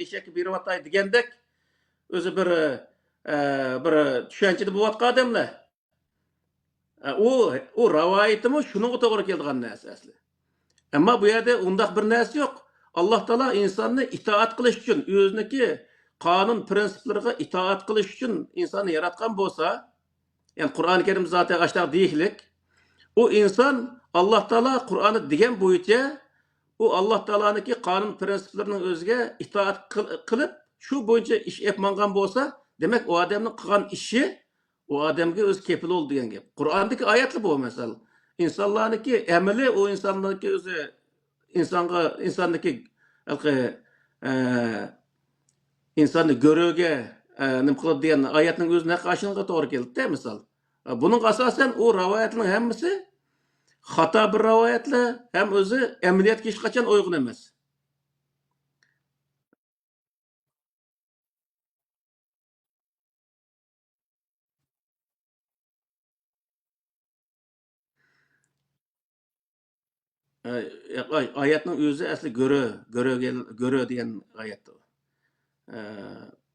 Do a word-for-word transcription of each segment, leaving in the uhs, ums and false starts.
ئېشەككە بېرىۋاتاي دېگەندەك، ئۆزى بىر، ئە، بىر چۈشەنچىدە بولۇۋاتقان ئادەملەر. ئە، ئۇ، ئۇ رىۋايىتىمۇ شۇنىڭغا توغرا كېلىدىغان نەرسە ئەسلى. ئەمما بۇ يەردە ئۇنداق بىر نەرسە يوق. ئاللا تائالا ئىنساننى ئىتائەت قىلىش ئۈچۈن، ئۆزىنىڭكى قانۇن پىرىنسىپلىرىغا ئىتائەت قىلىش ئۈچۈن ئىنساننى ياراتقان بولسا، يەنى قۇرئان كەرىم زاتى ئاشۇنداق دېيىشلىك، ئۇ ئىنسان ئاللا تائالا قۇرئاندا دېگەن بويىچە، ئۇ ئاللا تائالانىڭكى قانۇن پىرىنسىپلىرىنىڭ ئۆزىگە ئىتائەت قىل-، قىلىپ، شۇ بويىچە ئىش ئېلىپ ماڭغان بولسا، دېمەك، ئۇ ئادەمنىڭ قىلغان ئىشى ئۇ ئادەمگە ئۆزى كېپىل بولىدۇ دېگەن گەپ. قۇرئاندىكى ئايەتلا بۇ، مەسىلەن. ئىنسانلارنىڭكى ئەمىلى، ئۇ ئىنساننىڭكى ئۆزى، ئىنسانغا، ئىنساننىڭكى ھېلىقى، ئە، ئىنساننى گۆرۈگە، ئە، نېمە قىلىدۇ دېگەن ئايەتنىڭ ئۆزى نەق ئاشۇنىڭغا توغرا كېلىدۇ-دە، مىسال. ئە، بۇنىڭغا ئاساسەن، ئۇ رىۋايەتنىڭ ھەممىسى خاتا بىر رىۋايەتلەر ھەم ئۆزى ئەمەلىيەتكە ھېچقاچان ئۇيغۇن ئەمەس. ئاي-، ئاي-، ئايەتنىڭ ئۆزى ئەسلى گۆرۆ، گۆرۆگە، گۆرۆ دېگەن ئايەت. ئە،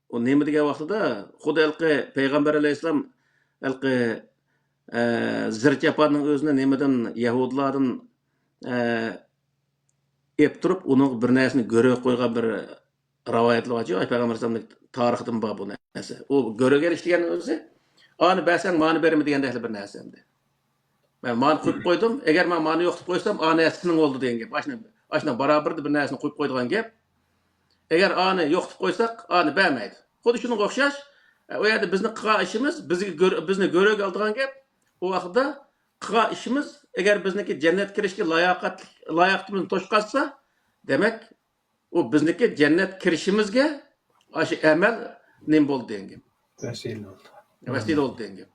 ئۇ نېمە دېگەن ۋاقتىدا، خۇددى ھېلىقى پەيغەمبەر ئەلەيھىسسالام ھېلىقى، ئە، زىر چاپاننىڭ ئۆزىنى نېمىدىن، يەھۇدىيلاردىن، ئە، ئېلىپ تۇرۇپ، ئۇنىڭغا بىر نەرسىنى گۆرۆگە قويغان بىر رىۋايەتلەر بارچۇ، ئاي پەيغەمبەر ئەلەيھىسسالامنىڭ تارىخىدىن بار بۇ نەرسە. ئۇ گۆرۆگە ئېرىشىش دېگەن ئۆزى، ئانى بەرسەڭ، مانى بەرمە دېگەندەكلا بىر نەرسە ئەمدى. مەن مانى قويۇپ قويدۇم، ئەگەر مەن مانى يوقىتىپ قويسام، ئانى سېنىڭ بولدى دېگەن گەپ. ئاشۇنىڭ، ئاشۇنىڭ بارابىرىدە بىر نەرسىنى قويۇپ قويىدىغان گەپ. ئەگەر ئانى يوقىتىپ قويساق، ئانى بەرمەيدۇ. خۇددى شۇنىڭغا ئوخشاش، ئە، ئۇ يەردە بىزنىڭ قىلغان ئىشىمىز، بىزگە گۆر-، بىزنى گۆرۈگە ئالىدىغان گەپ. ئۇ ۋاقىتتا قىلغان ئىشىمىز، ئەگەر بىزنىڭكى جەننەتكە كىرىشكە لاياقەتلىك، لاياقىتىمىزنى توشقازسا، دېمەك، ئۇ بىزنىڭكى جەننەت كىرىشىمىزگە ئاشۇ ئەمەل نېمە بولدى دېگەن گەپ. ۋەسىلە بولدى. ۋەسىلە بولدى دېگەن گەپ.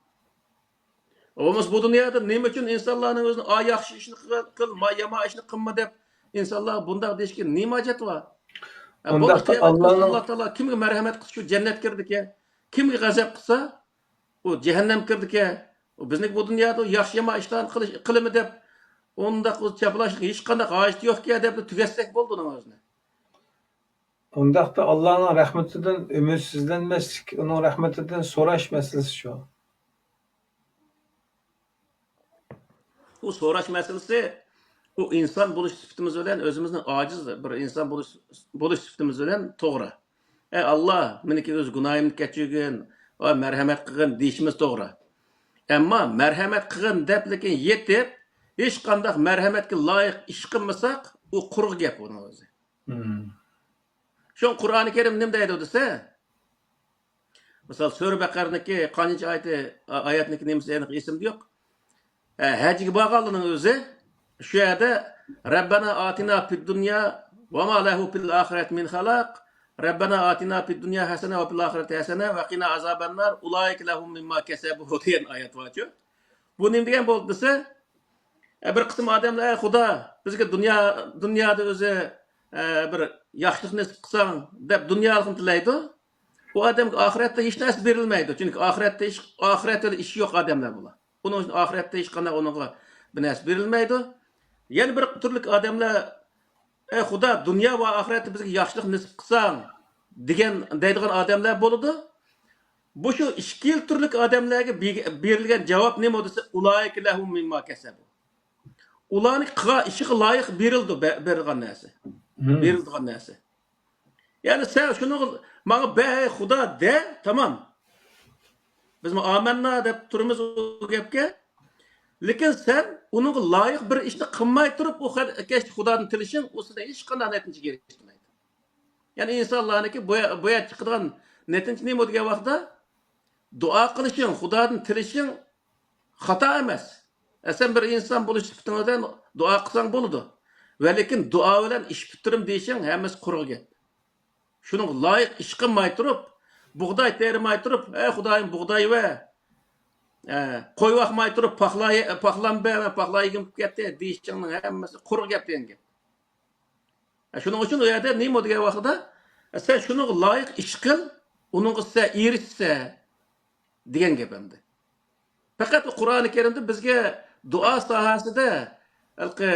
بولمىسا بۇ دۇنيادا نېمە ئۈچۈن ئىنسانلارنىڭ ئۆزىنى، «ئا، ياخشى ئىشنى قىل، قىل، ما-، يامان ئىشنى قىلما» دەپ ئىنسانلارغا بۇنداق دېيىشكە نېمە ھاجەت بار؟ ئە، بۇنداقتا بولدى، قىيامەت كۈنى ئاللا تائالا كىمگە مەرھەمەت قىلسا، شۇ جەننەتكە كىرىدىكەن. كىمگە غەزەپ قىلسا، ئۇ جەھەننەمگە كىرىدىكەن. ئۇ بىزنىڭكى بۇ دۇنيادا ياخشى يامان ئىشلارنى قىلىش، قىلىمەن دەپ، ئۇنداق چاپلاشنىڭ ھېچقانداق ھاجىتى يوقكەن دەپ تۈگەتسەك بولدى ئۇنىڭ ئۆزىنى. ئۇنداقتا ئاللانىڭ رەھمىتىدىن ئۈمىدسىزلەنمەسلىك، ئۇنىڭ رەھمىتىدىن سوراش مەسىلىسى شۇ. بۇ سوراش مەسىلىسى، بۇ ئىنسان بولۇش سۈپىتىمىز بىلەن، ئۆزىمىزنىڭ ئاجىز بىر ئىنسان بولۇش، بولۇش سۈپىتىمىز بىلەن توغرا. «ئەي ئاللا، مېنىڭكى ئۆز گۇناھىمنى كەچۈرگىن، ۋە مەرھەمەت قىلغىن» دېيىشىمىز توغرا. ئەمما «مەرھەمەت قىلغىن» دەپ، لېكىن يېتىپ، ھېچقانداق مەرھەمەتكە لايىق ئىش قىلمىساق، ئۇ قۇرۇق گەپ ئۇنىڭ ئۆزى. مم. شۇڭا قۇرئانى كەرىم نېمە دەيدۇ دېسە، مىسال، سۈرە بەقەرىنىڭكى قانچىنچى ئايىتى، ئا-، ئايەتنىڭكى نېمىسى ئېنىق ئېسىمدە يوق. ئە، ھەجگە بارغانلارنىڭ ئۆزى شۇ يەردە «رەببەنا ئاتىنا فىد دۇنيا ۋە ما لەھۇ فىل ئاخىرەتى مىن خالاق، رەببەنا ئاتىنا فىد دۇنيا ھەسەنە ۋە فىل ئاخىرەتى ھەسەنە ۋە قىنا ئازابەننار، ئۇلائىكە لەھۇم مىمما كەسەبۇ» دېگەن ئايەت بارچۇ. بۇ نېمە دېگەن بولدى دېسە، ئە، بىر قىسىم ئادەملەر، «ئەي خۇدا، بىزگە دۇنيا، دۇنيادا ئۆزى، ئە، بىر ياخشىلىق نېسىپ قىلساڭ» دەپ دۇنيالىقنى تىلەيدۇ. ئۇ ئادەمگە ئاخىرەتتە ھېچ نەرسە بېرىلمەيدۇ. چۈنكى ئاخىرەتتە ئىش، ئاخىرەت بىلەن ئىشى يوق ئادەملەر بۇلار. ئۇنىڭ ئۈچۈن ئاخىرەتتە ھېچقانداق ئۇنىڭغا بىر نەرسە بېرىلمەيدۇ. يەنە بىر تۈرلۈك ئادەملەر، «ئەي خۇدا، دۇنيا ۋە ئاخىرەتتە بىزگە ياخشىلىق نېسىپ قىلساڭ» دېگەن، دەيدىغان ئادەملەر بولىدۇ. بۇ شۇ ئىككىلا تۈرلۈك ئادەملەرگە بېرىلگەن جاۋاب نېمە دېسە، «ئۇلائىكە لەھۇم مىمما كەسەبۇ». ئۇلارنىڭ قىلغان ئىشىغا لايىق بېرىلىدۇ، بە-، بېرىلغان نەرسە. مم. بېرىلىدىغان نەرسە. يەنى سەن شۇنىڭغا، «ماڭا بەر، ئەي خۇدا» دە، تامام. بىزمۇ «ئامەننا» دەپ تۇرىمىز ئۇ گەپكە. لېكىن سەن ئۇنىڭغا لايىق بىر ئىشنى قىلماي تۇرۇپ، ئۇ خەل-، كەچتە خۇدادىن تىلىشىڭ، ئۇ سېنى ھېچقانداق نەتىجىگە ئېرىشتۈرمەيدۇ. يەنى ئىنسانلارنىڭكى بۇ، بۇ يەردە چىقىدىغان نەتىجە نېمە دېگەن ۋاقىتتا، دۇئا قىلىشىڭ، خۇدادىن تىلىشىڭ خاتا ئەمەس. ئە، سەن بىر ئىنسان بولۇش سۈپىتىڭ بىلەن دۇئا قىلساڭ بولىدۇ. ۋە لېكىن دۇئا بىلەن ئىش پۈتتۈرۈم دېيىشىڭ ھەممىسى قۇرۇق گەپ. شۇنىڭغا لايىق ئىش قىلماي تۇرۇپ، بۇغداي تېرىماي تۇرۇپ، «ئەي خۇدايىم، بۇغداي بەر، ئە، قوي باقماي تۇرۇپ، پاخلا، پاخلام بەر، پاخلا يېگۈم كېلىپ كەتتى» دېيىشىڭنىڭ ھەممىسى قۇرۇق گەپ دېگەن گەپ. شۇنىڭ ئۈچۈن ئۇ يەردە نېمە دېگەن ۋاقتىدا، سەن شۇنىڭغا لايىق ئىش قىل، ئۇنىڭغا سەن ئېرىشسە دېگەن گەپ ئەمدى. پەقەت قۇرئانى كەرىمدە بىزگە دۇئا ساھەسىدە ھېلىقى،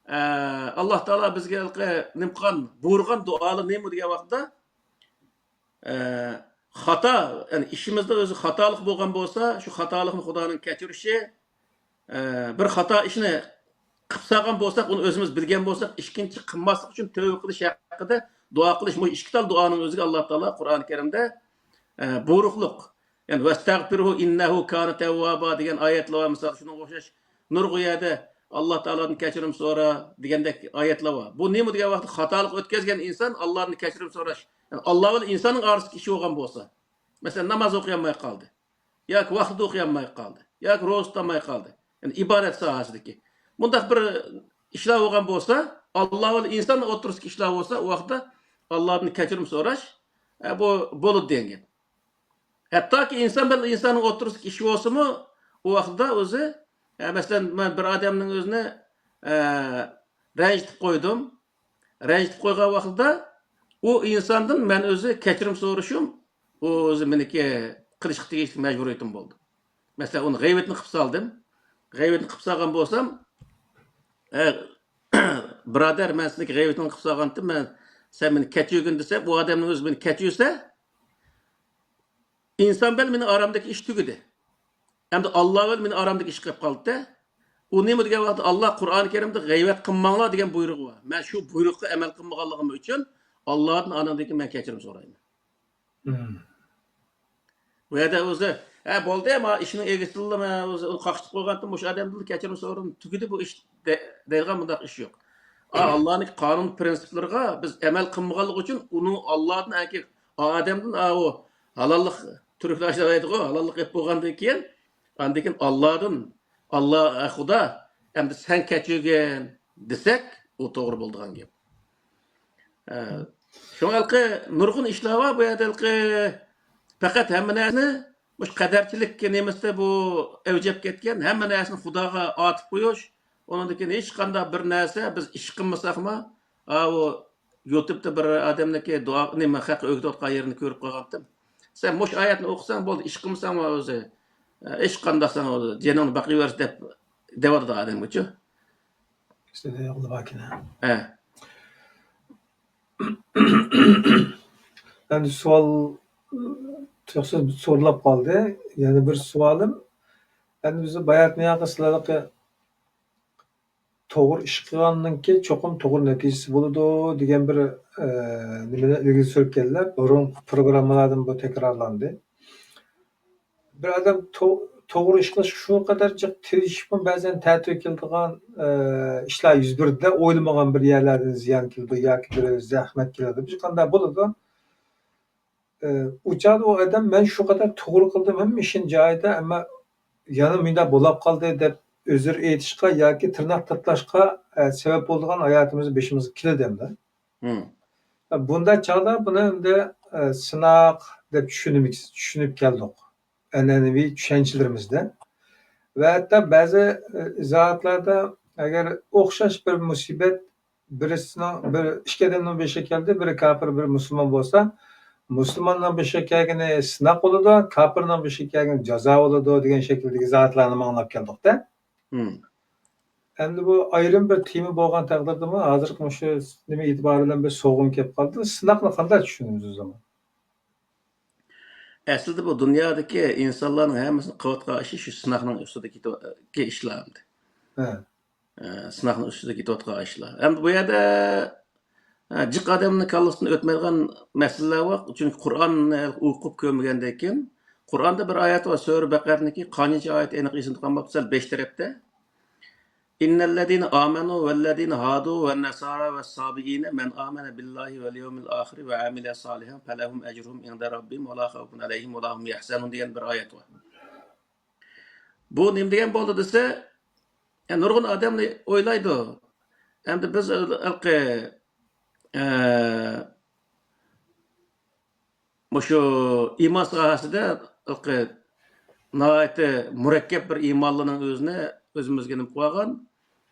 ئە، ئاللا تائالا بىزگە ھېلىقى نېمە قىلغان، بۇيرۇغان دۇئالار نېمە دېگەن ۋاقىتتا، ئە، خاتا، يەنى ئىشىمىزدا ئۆزى خاتالىق بولغان بولسا، شۇ خاتالىقنى خۇدانىڭ كەچۈرۈشى، ئە، بىر خاتا ئىشنى قىلىپ سالغان بولساق، ئۇنى ئۆزىمىز بىلگەن بولساق، ئىككىنچى قىلماسلىق ئۈچۈن تەۋبە قىلىش ھەققىدە دۇئا قىلىش، مۇشۇ ئىككى تال دۇئانىڭ ئۆزىگە ئاللا تائالا قۇرئانى كەرىمدە، ئە، بۇيرۇقلۇق. يەنى، «ۋەستەغفىرھۇ ئىننەھۇ كانە تەۋۋابا» دېگەن ئايەتلەر بار، مىسال، شۇنىڭغا ئوخشاش نۇرغۇن يەردە، «ئاللا تائالادىن كەچۈرۈم سورا» دېگەندەك ئايەتلەر بار. بۇ نېمە دېگەن ۋاقىتتا، خاتالىق ئۆتكەزگەن ئىنسان ئاللادىن كەچۈرۈم سوراش. يەنى، ئاللا بىلەن ئىنساننىڭ ئارىسىدىكى ئىش بولغان بولسا، مەسىلەن، ناماز ئوقۇيالماي قالدى. ياكى ۋاقتىدا ئوقۇيالماي قالدى. ياكى روزا تۇتالماي قالدى. يەنى ئىبادەت ساھەسىدىكى. مۇنداق بىر ئىشلار بولغان بولسا، ئاللا بىلەن ئىنسان ئوتتۇرىسىدىكى ئىشلار بولسا، ئۇ ۋاقىتتا ئاللادىن كەچۈرۈم سوراش، ئە، بۇ بولىدۇ دېگەن گەپ. ھەتتاكى ئىنسان بىلەن ئىنساننىڭ ئوتتۇرىسىدىكى ئىش بولسىمۇ، ئۇ ۋاقىتتا ئۆزى، ئە، مەسىلەن، مەن بىر ئادەمنىڭ ئۆزىنى، ئە، رەنجىتىپ قويدۇم. رەنجىتىپ قويغان ۋاقتىدا ئۇ ئىنساندىن مەن ئۆزى كەچۈرۈم سورىشىم، ئۇ ئۆزى مېنىڭكى قىلىشقا تېگىشلىك مەجبۇرىيىتىم بولدى. مەسىلەن، ئۇنى غەيۋىتىنى قىلىپ سالدىم. غەيۋىتىنى قىلىپ سالغان بولسام، ئە، بۇرادەر، مەن سېنىڭكى غەيۋىتىڭنى قىلىپ سالغانتىم، مەن، سەن مېنى كەچۈرگىن دېسەم، ئۇ ئادەمنىڭ ئۆزى مېنى كەچۈرسە، ئىنسان بىلەن مېنىڭ ئارامدىكى ئىش تۈگىدى. ئەمدى ئاللا بىلەن مېنىڭ ئارامدىكى ئىش قېلىپ قالدى. ئۇ نېمە دېگەن ۋاقىتتا، ئاللا قۇرئانى كەرىمدە «غەيۋەت قىلماڭلار» دېگەن بۇيرۇقى بار. مەن شۇ بۇيرۇققا ئەمەل قىلمىغانلىقىم ئۈچۈن ئاللادىن ئانىڭدىن كېيىن مەن كەچۈرۈم سورايمەن. مم. بۇ يەردە ئۆزى، ھە، بولدى، ما ئىشنىڭ ئىگىسىدىنلا مەن ئۆزى ئۇنى قاقشىتىپ قويغانتىم، مۇشۇ ئادەمدىنلا كەچۈرۈم سورىدىم، تۈگىدى بۇ ئىش، دە-، دەيدىغان بۇنداق ئىش يوق. ئا، ئاللانىڭ قانۇن پرىنسىپلىرىغا بىز ئەمەل قىلمىغانلىقى ئۈچۈن ئۇنى ئاللادىن ئەنكى، ئا، ئادەمدىن، ئا، ئۇ ھالاللىق، تۈركلەر ئاشۇنداق دەيدىغۇ، ھالاللىق ئېلىپ بولغاندىن كېيىن، ئاندىن كېيىن ئاللادىن، «ئاللا، ئە، خۇدا، ئەمدى سەن كەچۈرگىن» دېسەك، ئۇ توغرا بولىدىغان گەپ. ئە، شۇڭا ھېلىقى نۇرغۇن ئىشلار بار بۇ يەردە، ھېلىقى پەقەت ھەممە نەرسىنى مۇشۇ قەدەرچىلىك نېمىسىدە بۇ ئەۋج ئېلىپ كەتكەن، ھەممە نەرسىنى خۇداغا ئاتىپ قويۇش، ئۇنىڭدىن كېيىن ھېچقانداق بىر نەرسە بىز ئىش قىلمىساقمۇ، ئاۋۇ يۇتۇبتا بىر ئادەمنىڭكى دۇئا، نېمە، خەققە ئۆگىتىۋاتقان يېرىنى كۆرۈپ قالغانتىم. سەن مۇشۇ ئايەتنى ئوقۇساڭ بولدى، ئىش قىلمىساڭمۇ ئۆزى، ئە، ھېچقانداق ساڭا ئۆزى جېنىڭنى باقىۋەرسە دەپ دەۋاتىدۇ ئادەمگىچۇ. ئىشلىدى ئابدۇباكىنى. ھە. ئەمدى سوئال، تۇيۇقسىز سورۇلۇپ قالدى. يەنە بىر سوئالىم، ئەمدى بىز باياتىن ياقى سىلەرگە توغرا ئىش قىلغاننىڭكى چوقۇم توغرا نەتىجىسى بولىدۇ دېگەن بىر، ئە، نېمىنى ئىلگىرى سۈرگەنلەر بۇرۇنقى پروگراممىلاردىمۇ بۇ تەكرارلاندى. بىر ئادەم تو-، توغرا ئىش قىلىشقا شۇ قەدەر جىق تىرىشىپمۇ بەزەن تەتۈر كېلىدىغان، ئە، ئىشلار يۈز بېرىدۇ، ئويلىمىغان بىر يەرلەردىن زىيان كېلىدۇ ياكى بىر زەخمەت كېلىدۇ. بىر قانداق بولىدۇ. ئە، ئۇ چاغدا ئۇ ئادەم، «مەن شۇ قەدەر توغرا قىلدىم، ھەممە ئىشىم جايىدا، ئەمما يەنە مۇنداق بولاپ قالدى» دەپ ئۆزرە ئېيتىشقا ياكى تىرناق تاتىلاشقا، ئە، سەۋەب بولىدىغان ھاياتىمىزدا بېشىمىزغا كېلىدۇ ئەمدى. مم. بۇنداق چاغدا بۇنى ئەمدى، ئە، سىناق دەپ چۈشىنىمىز، چۈشىنىپ كەلدۇق ئەنئەنىۋى چۈشەنچىلىرىمىزدە. ۋە ھەتتا بەزى، ئە، ئىزاھاتلاردا ئەگەر ئوخشاش بىر مۇسىبەت بىرسىنىڭ، بىر ئىككى ئادەمنىڭ بېشىغا كەلدى، بىرى كاپىر، بىرى مۇسۇلمان بولسا، مۇسۇلماننىڭ بېشىغا كەلگىنى سىناق بولىدۇ، كاپىرنىڭ بېشىغا كەلگىنى جازا بولىدۇ دېگەن شەكىلدىكى ئىزاھاتلارنى ئاڭلاپ كەلدۇق-دە. مم. ئەمدى بۇ ئايرىم بىر تېما بولغان تەقدىردىمۇ، ھازىرقى مۇشۇ نېمە ئېتىبارى بىلەن بىر سوغۇم كېلىپ قالدى. سىناقنى قانداق چۈشىنىمىز ئۆزىمۇ؟ ئەسلىدە بۇ دۇنيادىكى ئىنسانلارنىڭ ھەممىسىنىڭ قىلىۋاتقان ئىشى شۇ سىناقنىڭ ئۈستىدىكى تو-، كى ئىشلار ئەمدى. ھە. ئە، سىناقنىڭ ئۈستىدە كېتىۋاتقان ئىشلار. ئەمدى بۇ يەردە، ئە، جىق ئادەمنىڭ كاللىسىدىن ئۆتمەيدىغان مەسىلىلەر بار. چۈنكى قۇرئاننى ئوقۇپ كۆرمىگەندىن كېيىن، قۇرئاندا بىر ئايەت بار، سۈرە بەقەرىنىڭكى قانچىنچى ئايەتى ئېنىق ئېسىمدە قالماپتۇ، سەل بېش تەرەپتە. «إن الذين آمنوا والذين هادوا والنصارى والصابئين من آمن بالله واليوم الآخر وعمل صالحا فلهم أجرهم عند ربهم ولا خوف عليهم ولا هم يحزنون» دېگەن بىر ئايەت بار. بۇ نېمە دېگەن بولدى دېسە، يا، نۇرغۇن ئادەملەر ئويلايدۇ، ئەمدى بىز ھېلىقى، ئە، مۇشۇ ئىمان ساھەسىدە ھېلىقى ناھايىتى مۇرەككەپ بىر ئىمانلىنىڭ ئۆزىنى ئۆزىمىزگە نېمە قىلىۋالغان.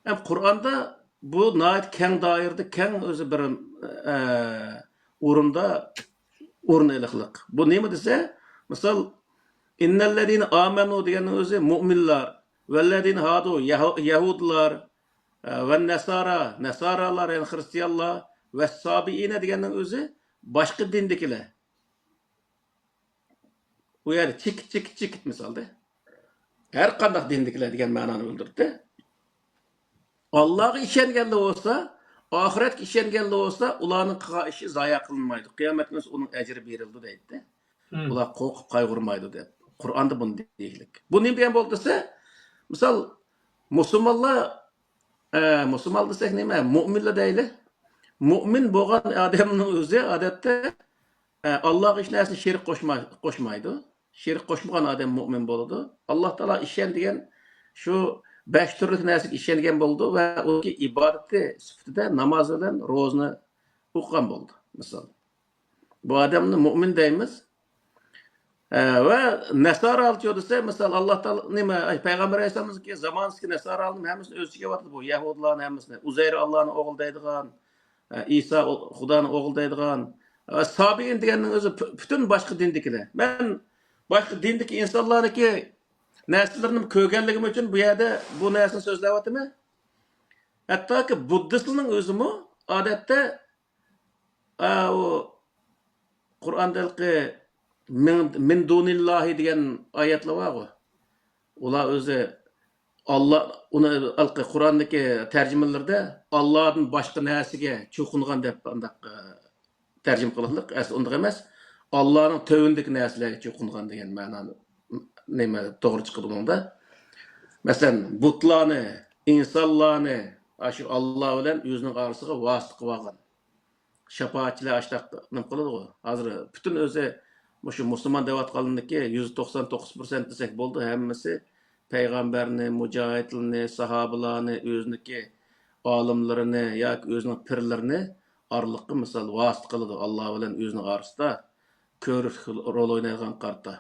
ھەم قۇرئاندا بۇ ناھايىتى كەڭ دائىرىدە، كەڭ ئۆزى بىر، ئە، ئورۇندا ئورۇن ئېلىقلىق. بۇ نېمە دېسە، مىسال، «إن الذين آمنوا» دېگەننىڭ ئۆزى مۇئمىنلار، «والذين هادوا» يەھۇ-، يەھۇدلار، ۋە نەسارا، نەسارالار، يەنى خرىستىيانلار، ۋە سابىئىنە دېگەننىڭ ئۆزى باشقا دىندىكىلەر. ئۇ يەردە چېكىت، چېكىت، چېكىت مىسالدا. ھەر قانداق دىندىكىلەر دېگەن مەنانى بىلدۈرىدۇ. ئاللاغا ئىشەنگەنلەر بولسا، ئاخىرەتكە ئىشەنگەنلەر بولسا، ئۇلارنىڭ قىلغان ئىشى زايە قىلىنمايدۇ. قىيامەت كۈنى ئۇنىڭ ئەجرى بېرىلىدۇ دەيدۇ. ئۇلار قورقۇپ قايغۇرمايدۇ دەپ. قۇرئاندا بۇنى دېيىشلىك. بۇ نېمە دېگەن بولدى دېسە، مىسال، مۇسۇلمانلار، ئە، مۇسۇلمان دېسەك نېمە؟ مۇئمىنلا دەيلى. مۇئمىن بولغان ئادەمنىڭ ئۆزى ئادەتتە، ئە، ئاللاغا ھېچ نەرسىنى شېرىك قوشما-، قوشمايدۇ. شېرىك قوشمىغان ئادەم مۇئمىن بولىدۇ. ئاللا تائالا ئىشەن دېگەن شۇ بەش تۈرلۈك نەرسىگە ئىشەنگەن بولىدۇ ۋە ئۇنىڭ ئىبادىتى سۈپىتىدە ناماز بىلەن روزىنى ئوقۇغان بولىدۇ، مىسال. بۇ ئادەمنى مۇئمىن دەيمىز. ئە، ۋە نەسارالچۇ دېسە، مىسال، ئاللا تائالا، نېمە، ئەي، پەيغەمبەر ئەلەيھىسسالامنىڭكى زامانىسىدىكى نەسارالارنى ھەممىسىنى ئۆز ئىچىگە ئېلىۋاتىدۇ. بۇ يەھۇدىيلارنى ھەممىسىنى، ئۇزەير ئاللانىڭ ئوغلى دەيدىغان، ئە، ئىسا ئۇ-، خۇدانىڭ ئوغلى دەيدىغان، ئە، سابىئىن دېگەننىڭ ئۆزى پۈ-، پۈتۈن باشقا دىندىكىلەر. مەن باشقا دىندىكى ئىنسانلارنىڭكى نەرسىلىرىنى كۆرگەنلىكىم ئۈچۈن بۇ يەردە بۇ نەرسىنى سۆزلەۋاتىمەن. ھەتتاكى بۇددىستلارنىڭ ئۆزىمۇ ئادەتتە، ئە، ئۇ قۇرئاندا ھېلىقى مىن، مىن دۇنىللاھى دېگەن ئايەتلەر بارغۇ. ئۇلار ئۆزى ئاللا، ئۇنى ھېلىقى قۇرئاندىكى تەرجىمىلىرىدە ئاللادىن باشقا نەرسىگە چوقۇنغان دەپ ئانداق، ئە، تەرجىمە قىلغانلىق، ئەسلى ئۇنداق ئەمەس. ئاللانىڭ تۆۋىنىدىكى نەرسىلەرگە چوقۇنغان دېگەن مەنانى نېمە توغرا چىقىدۇ بۇنىڭدا. مەسىلەن، بۇتلارنى، ئىنسانلارنى ئاشۇ ئاللا بىلەن ئۆزىنىڭ ئارىسىغا ۋاسىتە قىلىۋالغان. شاپائەتچىلەر ئاشتاق نېمە قىلىدىغۇ؟ ھازىر پۈتۈن ئۆزى مۇشۇ مۇسۇلمان دەۋاتقانلىرىنىڭكى يۈز توقسان توققۇز پىرسەنت دېسەك بولىدۇ، ھەممىسى پەيغەمبەرنى، مۇجاھىدلىرىنى، ساھابىلارنى، ئۆزىنىڭكى ئالىملىرىنى ياكى ئۆزىنىڭ پىرلىرىنى ئارىلىققا، مىسال، ۋاسىتە قىلىدۇ. ئاللا بىلەن ئۆزىنىڭ ئارىسىدا كۆۋرۈك رول ئوينايدىغان قارتا.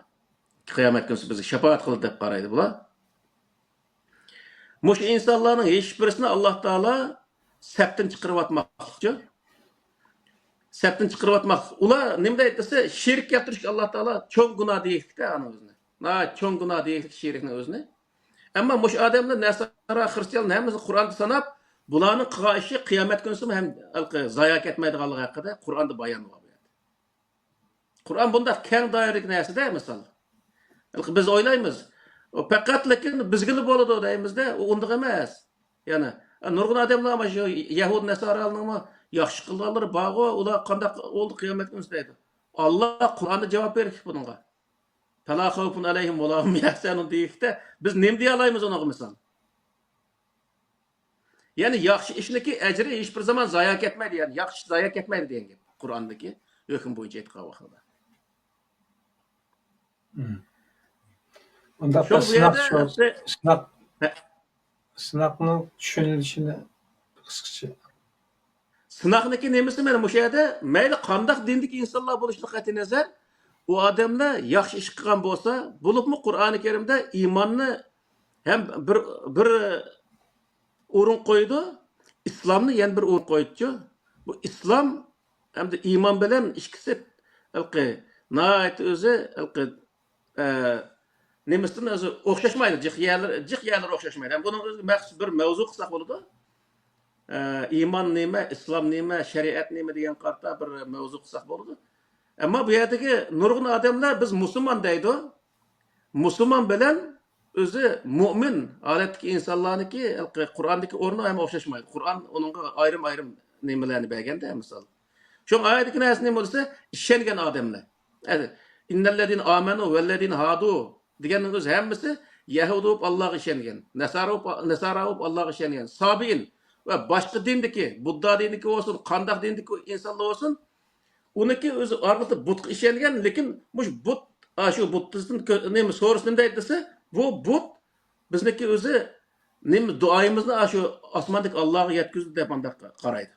قىيامەت كۈنى بىزگە شاپائەت قىلىدۇ دەپ قارايدۇ بۇلار. مۇشۇ ئىنسانلارنىڭ ھېچ بىرسىنى ئاللا تائالا سەپتىن چىقىرىۋاتماقلىقچۇ؟ سەپتىن چىقىرىۋاتماق. ئۇلار نېمە دەيدۇ دېسە، شېرىك كەلتۈرۈشكە ئاللا تائالا چوڭ گۇناھ دېيىشلىكتە ئانىڭ ئۆزىنى. ناھايىتى چوڭ گۇناھ دېيىشلىك شېرىكنىڭ ئۆزىنى. ئەمما مۇشۇ ئادەملەر نەسارا، خرىستىيانلار ھەممىسىنى قۇرئاندا ساناپ، بۇلارنىڭ قىلغان ئىشى قىيامەت كۈنىسىمۇ ھەم ھېلىقى زايە كەتمەيدىغانلىقى ھەققىدە قۇرئاندا بايان بار بۇ يەردە. قۇرئان بۇنداق كەڭ دائىرىلىك نەرسىدە، مىسال. ھېلىقى بىز ئويلايمىز، ئۇ پەقەت لېكىن بىزگىلا بولىدۇ دەيمىزدە، ئۇ ئۇنداق ئەمەس. يەنى، نۇرغۇن ئادەملەر مانا شۇ يەھۇد نەسارالارنىڭمۇ ياخشى قىلغانلىرى بارغۇ، ئۇلار قانداق بولدى قىيامەت كۈنى دەيدۇ. ئاللا قۇرئاندا جاۋاب بېرىكلىك بۇنىڭغا. فَلَا خَوْفٌ عَلَيْهِمْ وَلَا هُمْ يَحْزَنُونَ دېيىكتە، بىز نېمە دېيەلەيمىز ئۇنىڭغا مىسال؟ يەنى ياخشى ئىشنىڭكى ئەجرى ھېچ بىر زامان زايا كەتمەيدۇ، يەنى ياخشى ئىش زايا كەتمەيدۇ دېگەن گەپ قۇرئاندىكى ھۆكۈم بويىچە ئېيتقان ۋاقتىدا. مم. ئۇنداق شۇ بىر بۇ سىناق يەردە شۇ، ئەمدى سىناق، ھە. سىناقنىڭ چۈشىنىلىشىنى قىسقىچە. سىناقنىكى نېمىسى مانا مۇشۇ يەردە مەيلى قانداق دىندىكى ئىنسانلار بولۇشىدىن قەتئىينەزەر، ئۇ ئادەملەر ياخشى ئىش قىلغان بولسا، بولۇپمۇ قۇرئانى كەرىمدە ئىماننى ھەم بىر، بىر ئورۇن قويىدۇ، ئىسلامنى يەنە بىر ئورۇن قويىدۇچۇ. بۇ ئىسلام ھەمدە ئىمان بىلەن ئىككىسى ھېلىقى ناھايىتى ئۆزى ھېلىقى ئە، نېمىسىدىن ئۆزى ئوخشاشمايدۇ، جىق يەرلىرى، جىق يەرلىرى ئوخشاشمايدۇ. ھەم بۇنىڭ ئۆزىگە مەخسۇس بىر مەۋزۇ قىلساق بولىدۇ. ئە، ئىمان نېمە، ئىسلام نېمە، شەرىئەت نېمە دېگەن قارىتا بىر مەۋزۇ قىلساق بولىدۇ. ئەمما بۇ يەردىكى نۇرغۇن ئادەملەر بىز مۇسۇلمان دەيدۇ. مۇسۇلمان بىلەن ئۆزى مۇئمىن ھالەتتىكى ئىنسانلارنىڭكى ھېلىقى قۇرئاندىكى ئورنى ھەم ئوخشاشمايدۇ. قۇرئان ئۇنىڭغا ئايرىم-ئايرىم نېمىلەرنى بەرگەندە، مىسال. شۇڭا ئايەتتىكى نەرسە نېمە بولسا، ئىشەنگەن ئادەملەر. ئىننەللەزىنە ئامەنۇ ۋەللەزىنە ھادۇ دېگەننىڭ ئۆزى ھەممىسى يەھۇدىي بولۇپ ئاللاغا ئىشەنگەن، نەسارا بولۇپ، نەسارا بولۇپ ئاللاغا ئىشەنگەن، سابىئىن ۋە باشقا دىندىكى، بۇددا دىنىدىكى بولسۇن، قانداق دىندىكى ئىنسانلار بولسۇن، ئۇنىڭكى ئۆزى ئارقىدا بۇتقا ئىشەنگەن، لېكىن مۇشۇ بۇت، ئاشۇ بۇددىستتىن كۆ-، نېمە سورىسا نېمە دەيدۇ دېسە، بۇ بۇت بىزنىڭكى ئۆزى نېمە دۇئايىمىزنى ئاشۇ ئاسماندىكى ئاللاغا يەتكۈزدى دەپ ئانداق قارايدۇ.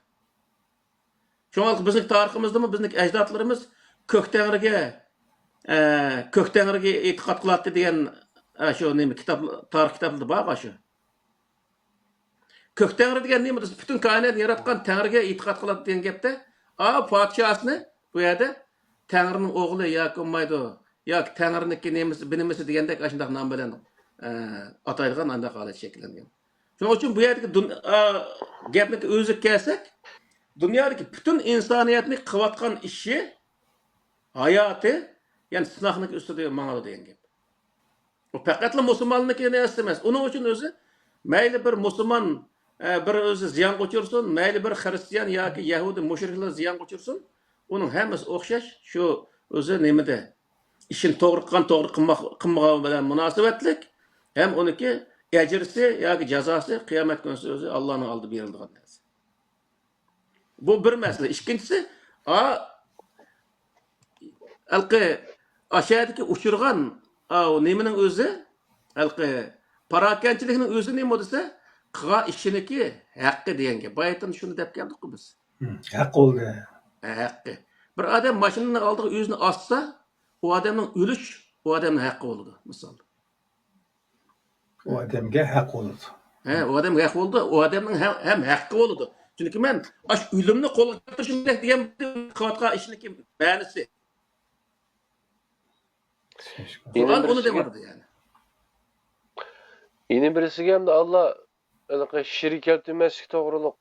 شۇڭا بىزنىڭ تارىخىمىزدىمۇ بىزنىڭ ئەجدادلىرىمىز كۆك تەڭرىگە، ئە، كۆك تەڭرىگە ئېتىقاد قىلاتتى دېگەن، ئە، شۇ نېمە كىتاب، تارىخ كىتابلىرىدا بار شۇ. كۆك تەڭرى دېگەن نېمە دېسە، پۈتۈن كائىناتنى ياراتقان تەڭرىگە ئېتىقاد قىلاتتى دېگەن گەپتە، ئا، پادىشاھسىنى بۇ يەردە تەڭرىنىڭ ئوغلى ياكى بولمايدۇ، ياكى تەڭرىنىڭكى نېمىسى، بىنىمىسى دېگەندەك ئاشۇنداق نام بىلەن، ئە، ئاتايدىغان ئانداق ھالەت شەكىللەنگەن. شۇنىڭ ئۈچۈن بۇ يەردىكى دۇن-، ئا، گەپنىڭ ئۆزىگە كەلسەك، دۇنيادىكى پۈتۈن ئىنسانىيەتنىڭ قىلىۋاتقان ئىشى، ھاياتى، يەنى سىناقنىڭ ئۈستىدە ماڭىدۇ دېگەن گەپ. ئۇ پەقەتلا مۇسۇلماننىڭكى نەرسىسى ئەمەس. ئۇنىڭ ئۈچۈن ئۆزى مەيلى بىر مۇسۇلمان، ئە، بىر ئۆزى زىيانغا ئۇچرىسۇن، مەيلى بىر خىرىستىيان ياكى يەھۇدىي مۇشرىكلار زىيانغا ئۇچرىسۇن، ئۇنىڭ ھەممىسى ئوخشاش، شۇ ئۆزى نېمىدە، ئىشىنى توغرا قىلغان، توغرا قىلماق-، قىلمىغان بىلەن مۇناسىۋەتلىك، ھەم ئۇنىڭكى ئەجرىسى ياكى جازاسى قىيامەت كۈنىسى ئۆزى ئاللانىڭ ئالدىدا بېرىلىدىغان نەرسە. بۇ بىر مەسىلە. ئىككىنچىسى، ئا، ھېلىقى ئاشۇ يەردىكى ئۇچرىغان، ئا، نېمىنىڭ ئۆزى، ھېلىقى پاراكەندىچىلىكنىڭ ئۆزى نېمە دېسە، قىلغان ئىشىنىڭكى ھەققى دېگەن گەپ. بايىتىن شۇنى دەپ كەلدۇققۇ بىز. ھەق بولدى. ھە، ھەققى. بىر ئادەم ماشىنىنىڭ ئالدىغا ئۆزىنى ئاتسا، ئۇ ئادەمنىڭ ئۆلۈش، ئۇ ئادەمنىڭ ھەققى بولىدۇ، مىسال. ئۇ ئادەمگە ھەق بولىدۇ. ھە، ئۇ ئادەمگە ھەق بولىدۇ، ئۇ ئادەمنىڭ ھەم، ھەم ھەققى بولىدۇ. چۈنكى مەن ئاشۇ ئۆلۈمنى قولغا كەلتۈرۈشۈم كېرەك دېگەن قىلىۋاتقان ئىشنىڭكى مەنىسى. قۇرئان ئۇنى دەۋاتىدۇ يەنى. يەنە بىرسىگە ئەمدى ئاللا ھېلىقى شېرىك كەلتۈرمەسلىك توغرۇلۇق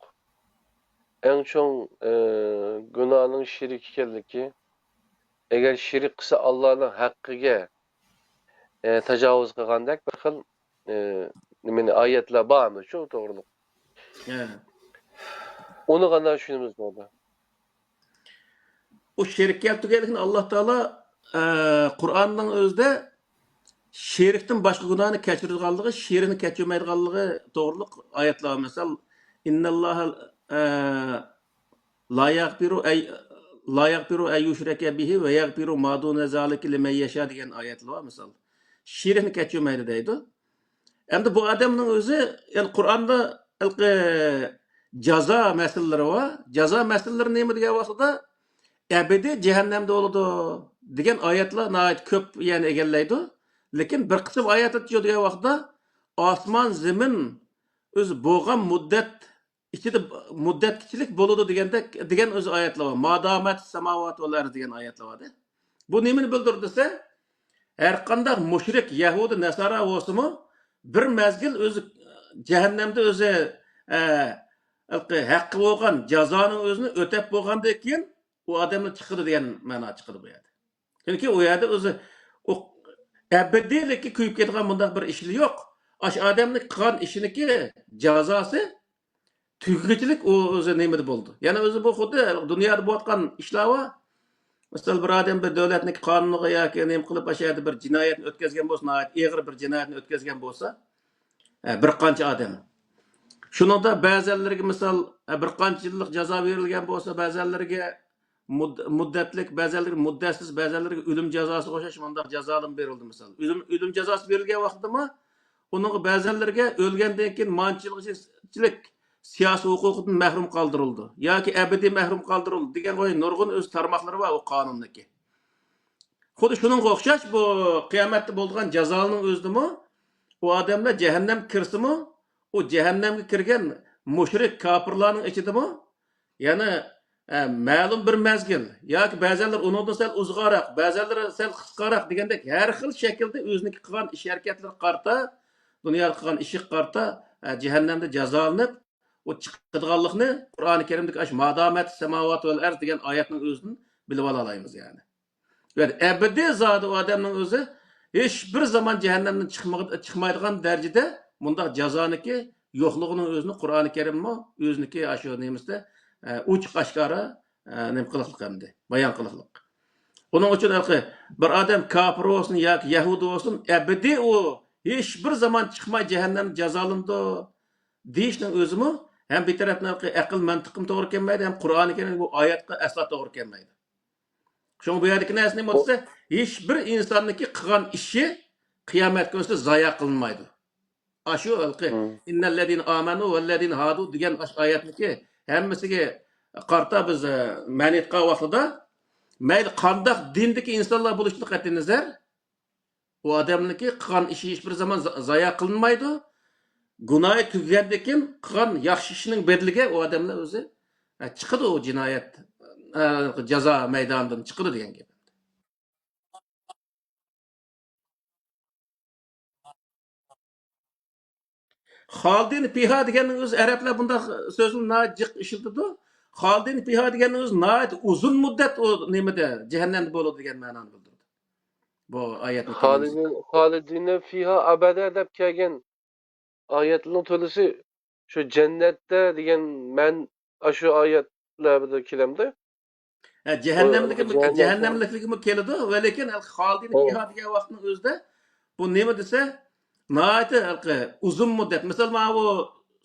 ئەڭ چوڭ، ئى، گۇناھنىڭ شېرىك ئىكەنلىكى. ئەگەر شېرىك قىلسا ئاللانىڭ ھەققىگە، ئى، تاجاۋۇز قىلغاندەك بىر خىل، ئى، نېمىنى، ئايەتلەر بارمۇ شۇ توغرۇلۇق؟ ھە. ئۇنى قانداق چۈشىنىمىز بۇنى؟ ئۇ شېرىك كەلتۈرگەنلىكىنى ئاللا تائالا، ئە، قۇرئاننىڭ ئۆزىدە شېرىكتىن باشقا گۇناھنى كەچۈرىدىغانلىقى، شېرىكنى كەچۈرمەيدىغانلىقى توغرۇلۇق ئايەتلەر بار. مىسال، ئىنناللاھا، ئە، لا يەغفىرۇ ئەي-، لا يەغفىرۇ ئەن يۇشرەكە بىھى ۋە يەغفىرۇ ما دۇنە زالىكە لىمەن يەشا دېگەن ئايەتلەر بار، مىسال. شېرىكنى كەچۈرمەيدۇ دەيدۇ. ئەمدى بۇ ئادەمنىڭ ئۆزى، يەنى قۇرئاندا ھېلىقى جازا مەسىلىلىرى بار. جازا مەسىلىلىرى نېمە دېگەن ۋاقتىدا، ئەبەدىي جەھەننەمدە بولىدۇ دېگەن ئايەتلەر ناھايىتى كۆپ يەرنى ئىگىلەيدۇ. لېكىن بىر قىسىم ئايەتلەر دېگەن ۋاقتىدا، ئاسمان، زېمىن ئۆزى بولغان مۇددەت ئىچىدە مۇددەتكىچىلىك بولىدۇ دېگەندەك، دېگەن ئۆزى ئايەتلەر بار. ما دامەت سەماۋات ۋەل ئەرز دېگەن ئايەتلەر بار. بۇ نېمىنى بىلدۈرىدۇ دېسە، ھەرقانداق مۇشرىك، يەھۇدىي، نەسارا بولسىمۇ، بىر مەزگىل ئۆزى جەھەننەمدە ئۆزى، ئە، ھەققى بولغان جازانىڭ ئۆزىنى ئۆتەپ بولغاندىن كېيىن، ئۇ ئادەمنى چىقىدۇ دېگەن مەنا چىقىدۇ بۇ يەردە. چۈنكى ئۇ يەردە ئۆزى ئۇ ئەبەدىيلىككە كۆيۈپ كېتىدىغان بۇنداق بىر ئىشى يوق. ئاشۇ ئادەمنىڭ قىلغان ئىشىنىڭكى جازاسى تۈگىگۈچىلىك ئۇ ئۆزى نېمىدە بولىدۇ. يەنى ئۆزى بۇ خۇددى دۇنيادا بولۇۋاتقان ئىشلار بار. مىسال، بىر ئادەم بىر دۆلەتنىڭ قانۇنىغا ياكى نېمە قىلىپ، ئاشۇ يەردە بىر جىنايەتنى ئۆتكەزگەن بولسا، ناھايىتى ئېغىر بىر جىنايەتنى ئۆتكەزگەن بولسا، ھە، بىر قانچە ئادەم. شۇنىڭدا بەزەنلىرىگە، مىسال، ھە، بىر قانچە يىللىق جازا بېرىلگەن بولسا، بەزەنلىرىگە مۇد-، مۇددەتلىك، بەزەنلىرىگە مۇددەتسىز، بەزەنلىرىگە ئۆلۈم جازاسىغا ئوخشاش مۇنداق جازالىرمۇ بېرىلدى، مىسال. ئۆلۈم، ئۆلۈم جازاسى بېرىلگەن ۋاقىتتىمۇ ئۇنىڭغا بەزەنلىرىگە ئۆلگەندىن كېيىن مانچىلىقچىلىك سىياسىي ھوقۇقىدىن مەھرۇم قالدۇرۇلىدۇ ياكى ئەبەدىي مەھرۇم قالدۇرۇلىدۇ دېگەن بۇ نۇرغۇن ئۆز تارماقلىرى بار ئۇ قانۇندىكى. خۇددى شۇنىڭغا ئوخشاش بۇ قىيامەتتە بولىدىغان جازانىڭ ئۆزىدىمۇ ئۇ ئادەملەر جەھەننەمگە كىرسىمۇ، ئۇ جەھەننەمگە كىرگەن مۇشرىك كاپىرلارنىڭ ئىچىدىمۇ يەنە، ئە، مەلۇم بىر مەزگىل ياكى بەزەنلەر ئۇنىڭدىن سەل ئۇزىقراق، بەزەنلىرى سەل قىسقىراق دېگەندەك ھەر خىل شەكىلدە ئۆزىنىڭ قىلغان ئىش ھەرىكەتلىرىگە قارىتا، دۇنيادا قىلغان ئىشىغا قارىتا، ئە، جەھەننەمدە جازالىنىپ، ئۇ چىقىدىغانلىقىنى قۇرئانى كەرىمدىكى ئاشۇ ما دامەت سەماۋات ۋەل ئەرز دېگەن ئايەتنىڭ ئۆزىدىن بىلىۋالالايمىز يەنى. يەنى ئەبەدىي زادى ئۇ ئادەمنىڭ ئۆزى ھېچ بىر زامان جەھەننەمدىن چىقمىغ-، چىقمايدىغان دەرىجىدە مۇنداق جازانىڭكى يوقلۇقىنىڭ ئۆزىنى قۇرئانى كەرىممۇ ئۆزىنىكى ئاشۇ نېمىسىدە، ئە، ئوچۇق ئاشكارا، ئە، نېمە قىلىقلىق ئەمدى، بايان قىلىقلىق. ئۇنىڭ ئۈچۈن ھېلىقى بىر ئادەم كاپىر بولسۇن ياكى يەھۇدىي بولسۇن، ئەبەدىي ئۇ ھېچ بىر زامان چىقماي جەھەننەمدە جازالىنىدۇ دېيىشنىڭ ئۆزىمۇ ھەم بىر تەرەپتىن ھېلىقى ئەقىل مەنتىققىمۇ توغرا كەلمەيدۇ، ھەم قۇرئانى كەرىم بۇ ئايەتكە ئەسلا توغرا كەلمەيدۇ. شۇڭا بۇ يەردىكى نەرسە نېمە بولسا، ھېچ بىر ئىنساننىڭكى قىلغان ئىشى قىيامەت كۈنىسى زايا قىلىنمايدۇ. ئاشۇ ھېلىقى، ئىننەللەزىنە ئامەنۇ ۋەللەزىنە ھادۇ دېگەن ئاشۇ ئايەتنىكى ھەممىسىگە قارىتا بىز، ئە، مەنئى ئېيتقان ۋاقتىدا، مەيلى قانداق دىندىكى ئىنسانلار بولۇشىدىن قەتئىينەزەر، ئۇ ئادەمنىڭكى قىلغان ئىشى ھېچ بىر زامان زا-، زايا قىلىنمايدۇ. گۇناھى تۈگىگەندىن كېيىن قىلغان ياخشى ئىشىنىڭ بەدىلىگە ئۇ ئادەملەر ئۆزى، ئە، چىقىدۇ ئۇ جىنايەت، ئە، جازا مەيدانىدىن چىقىدۇ دېگەن گەپ. خالدين فيها دېگەننىڭ ئۆزى، ئەرەبلەر بۇنداق سۆزنى ناھايىتى جىق ئىشلىتىدۇ. خالدين فيها دېگەننىڭ ئۆزى ناھايىتى ئۇزۇن مۇددەت ئۇ نېمىدە، جەھەننەمدە بولىدۇ دېگەن مەنانى بىلدۈرىدۇ. بۇ ئايەتنى خالدين، خالدين فيها أبدا دەپ كەلگەن ئايەتنىڭ تولىسى شۇ جەننەتتە دېگەن مەن، ئاشۇ ئايەتلەردە كېلەمدۇ؟ ھە، جەھەننەملىكمۇ، جەھەننەملىكمۇ كېلىدۇ، ۋە لېكىن خالدين فيها دېگەن ۋاقىتنىڭ ئۆزىدە بۇ نېمە دېسە، ناھايىتى ھېلىقى ئۇزۇن مۇددەت. مىسال، مانا بۇ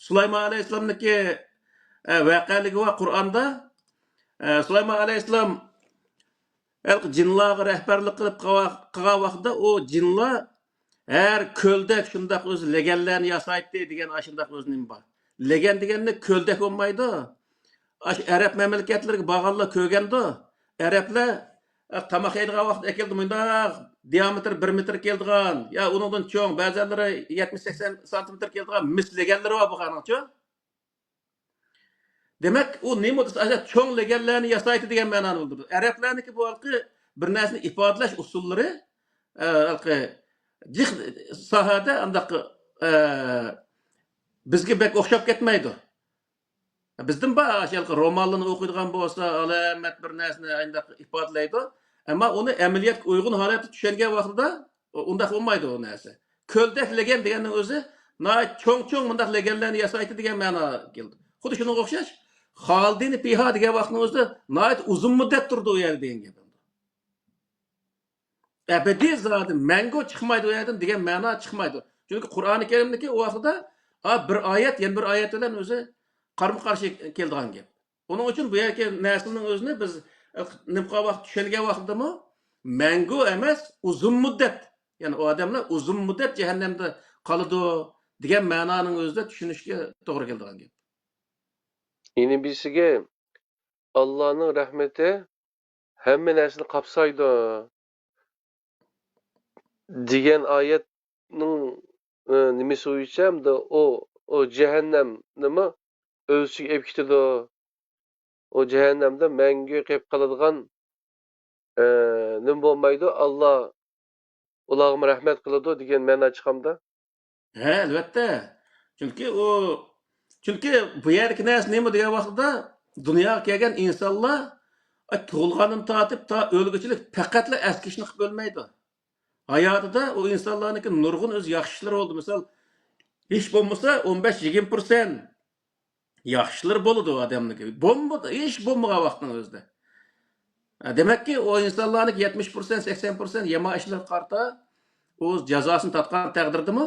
سۇلايمان ئەلەيھىسسالامنىڭكى، ئە، ۋەقەلىكى بار قۇرئاندا. ئە، سۇلايمان ئەلەيھىسسالام ھېلىقى جىنلارغا رەھبەرلىك قىلىپ قىلغان، قىلغان ۋاقتىدا ئۇ جىنلار ھەر كۆلدەك شۇنداق ئۆزى لېگەنلەرنى ياسايتتى دېگەن ئاشۇنداق ئۆزى نېمە بار. لېگەن دېگەندە كۆلدەك بولمايدۇ. ئاشۇ ئەرەب مەملىكەتلىرىگە بارغانلار كۆرگەندۇ. ئەرەبلەر، ئە، تاماق يەيدىغان ۋاقىت ئەكەلدى مۇنداق دىئامېتىر بىر مېتىر كېلىدىغان، يا ئۇنىڭدىن چوڭ، بەزەنلىرى يەتمىش سەكسەن سانتىمېتىر كېلىدىغان مىس لېگەنلىرى بار بولغانىچۇ. دېمەك، ئۇ نېمە دېسە، ئاشۇ چوڭ لېگەنلەرنى ياسايتتى دېگەن مەنانى بىلدۈرىدۇ. ئەرەبلەرنىڭكى بۇ ھېلىقى بىر نەرسىنى ئىپادىلەش ئۇسۇللىرى، ئە، ھېلىقى جىق ساھەدە ئانداق، ئە، بىزگە بەك ئوخشاپ كەتمەيدۇ. بىزدىن بار، ئاشۇ ھېلىقى رومانلارنى ئوقۇيدىغان بولسا، ئالامەت بىر نەرسىنى ئانداق ئىپادىلەيدۇ. ئەمما ئۇنى ئەمەلىيەتكە ئۇيغۇن ھالەتتە چۈشەنگەن ۋاقتىدا، ئۇ-، ئۇنداق بولمايدۇ ئۇ نەرسە. كۆلدەك لېگەن دېگەننىڭ ئۆزى ناھايىتى چوڭ-چوڭ مۇنداق لېگەنلەرنى ياسايتتى دېگەن مەنا كېلىدۇ. خۇددى شۇنىڭغا ئوخشاش، خالدىنى پىھا دېگەن ۋاقىتنىڭ ئۆزىدە ناھايىتى ئۇزۇن مۇددەت تۇرىدۇ ئۇ يەردە دېگەن گەپ. ئەبەدىي زادى مەڭگۈ چىقمايدۇ ئۇ يەردىن دېگەن مەنا چىقمايدۇ. چۈنكى قۇرئانى كەرىمدىكى ئۇ ۋاقتىدا، ئا، بىر ئايەت يەنە بىر ئايەت بىلەن ئۆزى قارمۇ قارشى كېلىدىغان گەپ. ئۇنىڭ ئۈچۈن بۇ يەردىكى نەرسىنىڭ ئۆزىنى بىز، ئە، نېمە قىلغان ۋاقىت، چۈشەنگەن ۋاقتىدىمۇ مەڭگۈ ئەمەس، ئۇزۇن مۇددەت، يەنى ئۇ ئادەملەر ئۇزۇن مۇددەت جەھەننەمدە قالىدۇ دېگەن مەنانىڭ ئۆزىدە چۈشىنىشكە توغرا كېلىدىغان گەپ. يەنە بىرسىگە، ئاللانىڭ رەھمىتى ھەممە نەرسىنى قاپسايدۇ دېگەن ئايەتنىڭ، ئە، نېمىسى بويىچە ئەمدى ئۇ، ئۇ جەھەننەمنىمۇ ئۆز ئىچىگە ئېلىپ كېتىدۇ. ئۇ جەھەننەمدە مەڭگۈ قېلىپ قالىدىغان، ئە، نېمە بولمايدۇ، ئاللا ئۇلارغىمۇ رەھمەت قىلىدۇ دېگەن مەنا چىقامدا؟ ھە، ئەلۋەتتە. چۈنكى ئۇ، چۈنكى بۇ يەردىكى نەرسە نېمە دېگەن ۋاقتىدا، دۇنياغا كەلگەن ئىنسانلار، ئاي، تۇغۇلغاندىن تارتىپ تا ئۆلگۈچىلىك پەقەتلا ئەسكى ئىشنى قىلىپ ئۆلمەيدۇ. ھاياتىدا ئۇ ئىنسانلارنىڭكى نۇرغۇن ئۆز ياخشى ئىشلىرى بولدى. مىسال، ھېچ بولمىسا ئون بەش يىگىرمە پىرسەنت ياخشىلىرى بولىدۇ ئادەمنىڭكى. بولمىدى، ھېچ بولمىغان ۋاقىتنىڭ ئۆزىدە. دېمەككى، ئۇ ئىنسانلارنىڭكى يەتمىش پىرسەنت، سەكسەن پىرسەنت يامان ئىشلىرىغا قارىتا ئۇ جازاسىنى تارتقان تەقدىردىمۇ،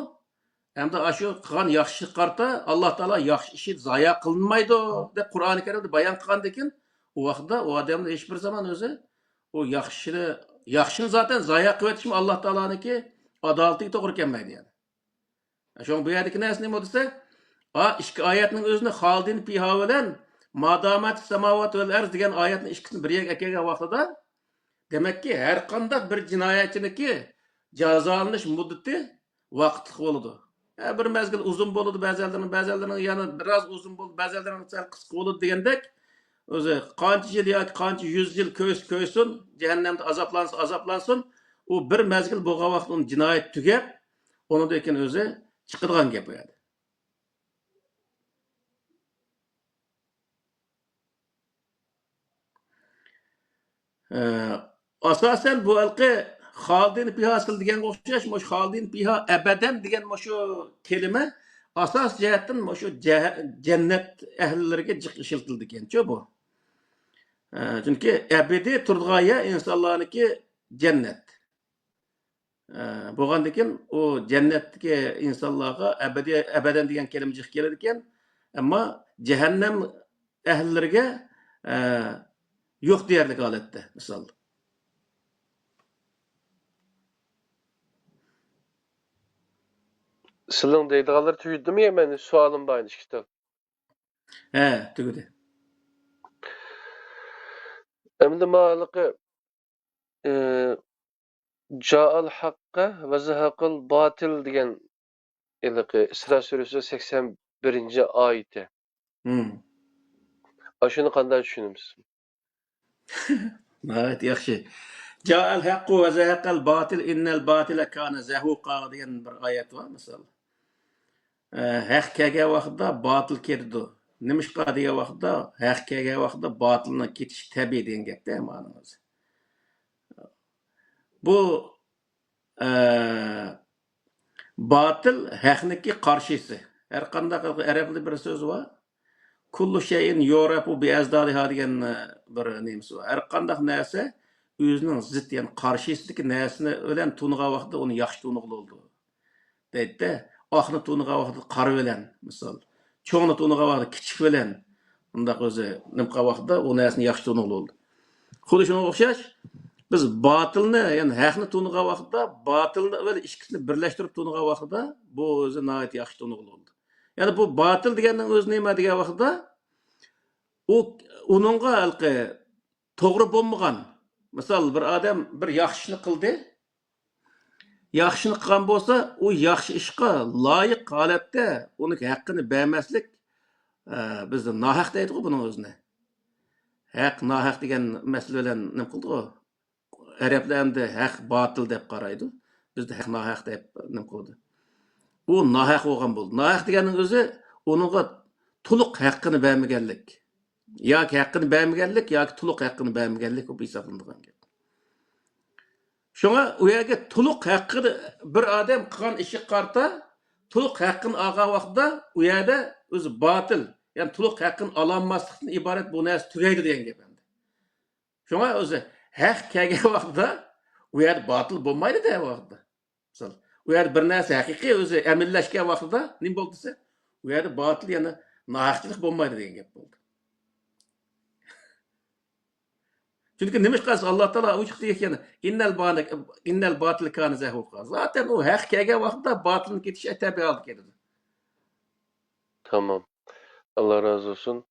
ھەمدە ئاشۇ قىلغان ياخشى ئىشىغا قارىتا ئاللا تائالا ياخشى ئىشى زايە قىلىنمايدۇ دەپ قۇرئانى كەرىمدە بايان قىلغاندىكىن، ئۇ ۋاقىتتا ئۇ ئادەمنى ھېچ بىر زامان ئۆزى ئۇ ياخشىنى، ياخشىنى زاتەن زايە قىلىۋېتىشمۇ ئاللا تائالانىڭكى ئادالىتىگە توغرا كەلمەيدۇ يەنى. شۇڭا بۇ يەردىكى نەرسە نېمە دېسە، ئا، ئىككى ئايەتنىڭ ئۆزىنى خالدىن پىھا بىلەن مادامەت ساماۋات ۋەل ئەرز دېگەن ئايەتنى ئىككىسىنى بىر يەرگە ئەكەلگەن ۋاقتىدا، دېمەككى، ھەر قانداق بىر جىنايەتچىنىڭكى جازالىنىش مۇددىتى ۋاقىتلىق بولىدۇ. ھە، بىر مەزگىل ئۇزۇن بولىدۇ، بەزەنلىرىنىڭ، بەزەنلىرىنىڭ يەنە بىر ئاز ئۇزۇن بولىدۇ، بەزەنلىرىنىڭ سەل قىسقا بولىدۇ دېگەندەك، ئۆزى قانچە يىل ياكى قانچە يۈز يىل كۆيسە كۆيسۇن، جەھەننەمدە ئازابلانسا ئازابلانسۇن، ئۇ بىر مەزگىل بولغان ۋاقىت ئۇنىڭ جىنايىتى تۈگەپ، ئۇنىڭدىن كېيىن ئۆزى چىقىدىغان گەپ ئۇ يەردە. ئە، ئاساسەن بۇ ھېلىقى خالدىن پىھا سىل دېگەنگە ئوخشاش، مۇشۇ خالدىن پىھا ئەبەدەن دېگەن مۇشۇ كەلىمە ئاساس جەھەتتىن مۇشۇ جەھ-، جەننەت ئەھلىلىرىگە جىق ئىشلىتىلىدىكەنچۇ بۇ. ئە، چۈنكى ئەبەدىي تۇرىدىغان يەر ئىنسانلارنىڭكى جەننەت. ئە، بولغاندىكىن ئۇ جەننەتتىكى ئىنسانلارغا ئەبەدىي، ئەبەدەن دېگەن كەلىمە جىق كېلىدىكەن. ئەمما جەھەننەم ئەھلىلىرىگە، ئە، يوق دېيەرلىك ھالەتتە، مىسال. سىلىڭ دەيدىغانلىرى تۈگىدىمۇ يا مەن سوئالىم بار ئىككى تال؟ ھە، تۈگىدى. ئەمدى مانا ھېلىقى، ئى، جائەل ھەققە ۋە زەھەقەل باتىل دېگەن ھېلىقى ئىسرا سۈرىسى سەكسەن بىرىنچى ئايىتى. ھىم. ئاشۇنى قانداق چۈشىنىمىز؟ ناھايىتى ياخشى. جائەل ھەققۇ ۋە زەھەقەل باتىل ئىننەل باتىلە كانە زەھۇقا دېگەن بىر ئايەت بار، مىسال. ئە، ھەق كەلگەن ۋاقىتتا باتىل كېتىدۇ. نېمىشقا دېگەن ۋاقىتتا، ھەق كەلگەن ۋاقىتتا باتىلنىڭ كېتىشى تەبىئىي دېگەن گەپتە مانىڭىز. بۇ، ئە، باتىل ھەقنىڭكى قارشىسى. ھەر قانداق ئەرەبلەردە بىر سۆز بار. كۇللۇ شەيئىن يۇرەفۇ بىئەزدادىھا دېگەن، ئە، بىر نېمىسى بار. ھەر قانداق نەرسە ئۆزىنىڭ زىت، يەنى قارشىسىدىكى نەرسىنى بىلەن تونۇغان ۋاقىتتا ئۇنى ياخشى تونۇغىلى بولىدۇ. دەيدىدە، ئاقنى تونۇغان ۋاقتىدا قارا بىلەن، مىسال، چوڭنى تونۇغان ۋاقتىدا كىچىك بىلەن، ئۇنداق ئۆزى نېمە قىلغان ۋاقتىدا ئۇ نەرسىنى ياخشى تونۇغىلى بولىدۇ. خۇددى شۇنىڭغا ئوخشاش، بىز باتىلنى، يەنى ھەقنى تونۇغان ۋاقتىدا، باتىلنى ۋە ئىككىسىنى بىرلەشتۈرۈپ تونۇغان ۋاقتىدا، بۇ ئۆزى ناھايىتى ياخشى تونۇغىلى بولىدۇ. يەنى بۇ باتىل دېگەننىڭ ئۆزى نېمە دېگەن ۋاقتىدا، ئۇ، ئۇنىڭغا ھېلىقى توغرا بولمىغان، مىسال، بىر ئادەم بىر ياخشى ئىشنى قىلدى، ياخشىنى قىلغان بولسا، ئۇ ياخشى ئىشقا لايىق ھالەتتە ئۇنىڭ ھەققىنى بەرمەسلىك، ئە، بىزدە ناھەق دەيدىغۇ بۇنىڭ ئۆزىنى. ھەق، ناھەق دېگەن مەسىلە بىلەن نېمە قىلدىغۇ؟ ئەرەبلەر ئەمدى ھەق، باتىل دەپ قارايدۇ. بىزدە ھەق، ناھەق دەپ نېمە قىلىدۇ؟ ئۇ ناھەق بولغان بولدى. ناھەق دېگەننىڭ ئۆزى ئۇنىڭغا تولۇق ھەققىنى بەرمىگەنلىك. ياكى ھەققىنى بەرمىگەنلىك، ياكى تولۇق ھەققىنى بەرمىگەنلىك بولۇپ ھېسابلىنىدىغان گەپ. شۇڭا ئۇ يەرگە تولۇق ھەققىنى، بىر ئادەم قىلغان ئىشىغا قارىتا تولۇق ھەققىنى ئالغان ۋاقتىدا ئۇ يەردە ئۆزى باتىل، يەنى تولۇق ھەققىنى ئالالماسلىقتىن ئىبارەت بۇ نەرسە تۈگەيدۇ دېگەن گەپ ئەمدى. شۇڭا ئۆزى ھەق كەلگەن ۋاقتىدا ئۇ يەردە باتىل بولمايدۇ دە ۋاقتىدا. مىسال، ئۇ يەردە بىر نەرسە ھەقىقىي ئۆزى ئەمەلىيلەشكەن ۋاقتىدا نېمە بولدى دېسە، ئۇ يەردە باتىل، يەنى ناھەقچىلىق بولمايدۇ دېگەن گەپ بولدى. چۈنكى نېمىشقا دېسە، ئاللا تائالا ئۇ چىقتى ئىكەن، «ئىننەل بانە-، ئىننەل باتىلە كانە زەھۇقا.» زاتەن ئۇ ھەق كەلگەن ۋاقتىدا باتىلنىڭ كېتىشى تەبىئىي ھالدا كېتىدۇ. تامام. ئاللا رازى بولسۇن.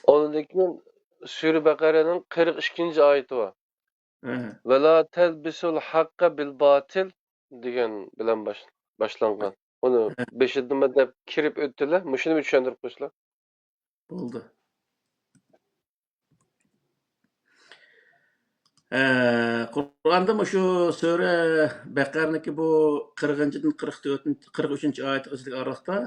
ئۇنىڭدىن كېيىن سۈرە بەقەرەنىڭ قىرىق ئىككىنچى ئايىتى بار. ئەھە. «ۋەلا تەلبىسۇل ھەققە بىل باتىل» دېگەن بىلەن باش-، باشلانغان. ئۇنى ئەھە. بېشىدىنمۇ دەپ كىرىپ ئۆتتىلە. مۇشۇنى بىر چۈشەندۈرۈپ قويسىلا. بولدى. ئە، قۇرئاندا مۇشۇ سۈرە بەقەرىنىڭكى بۇ قىرىقىنچىدىن قىرىق تۆتىنچى، قىرىق ئۈچىنچى ئايەتكە ئارىلىق ئارىلىقتا،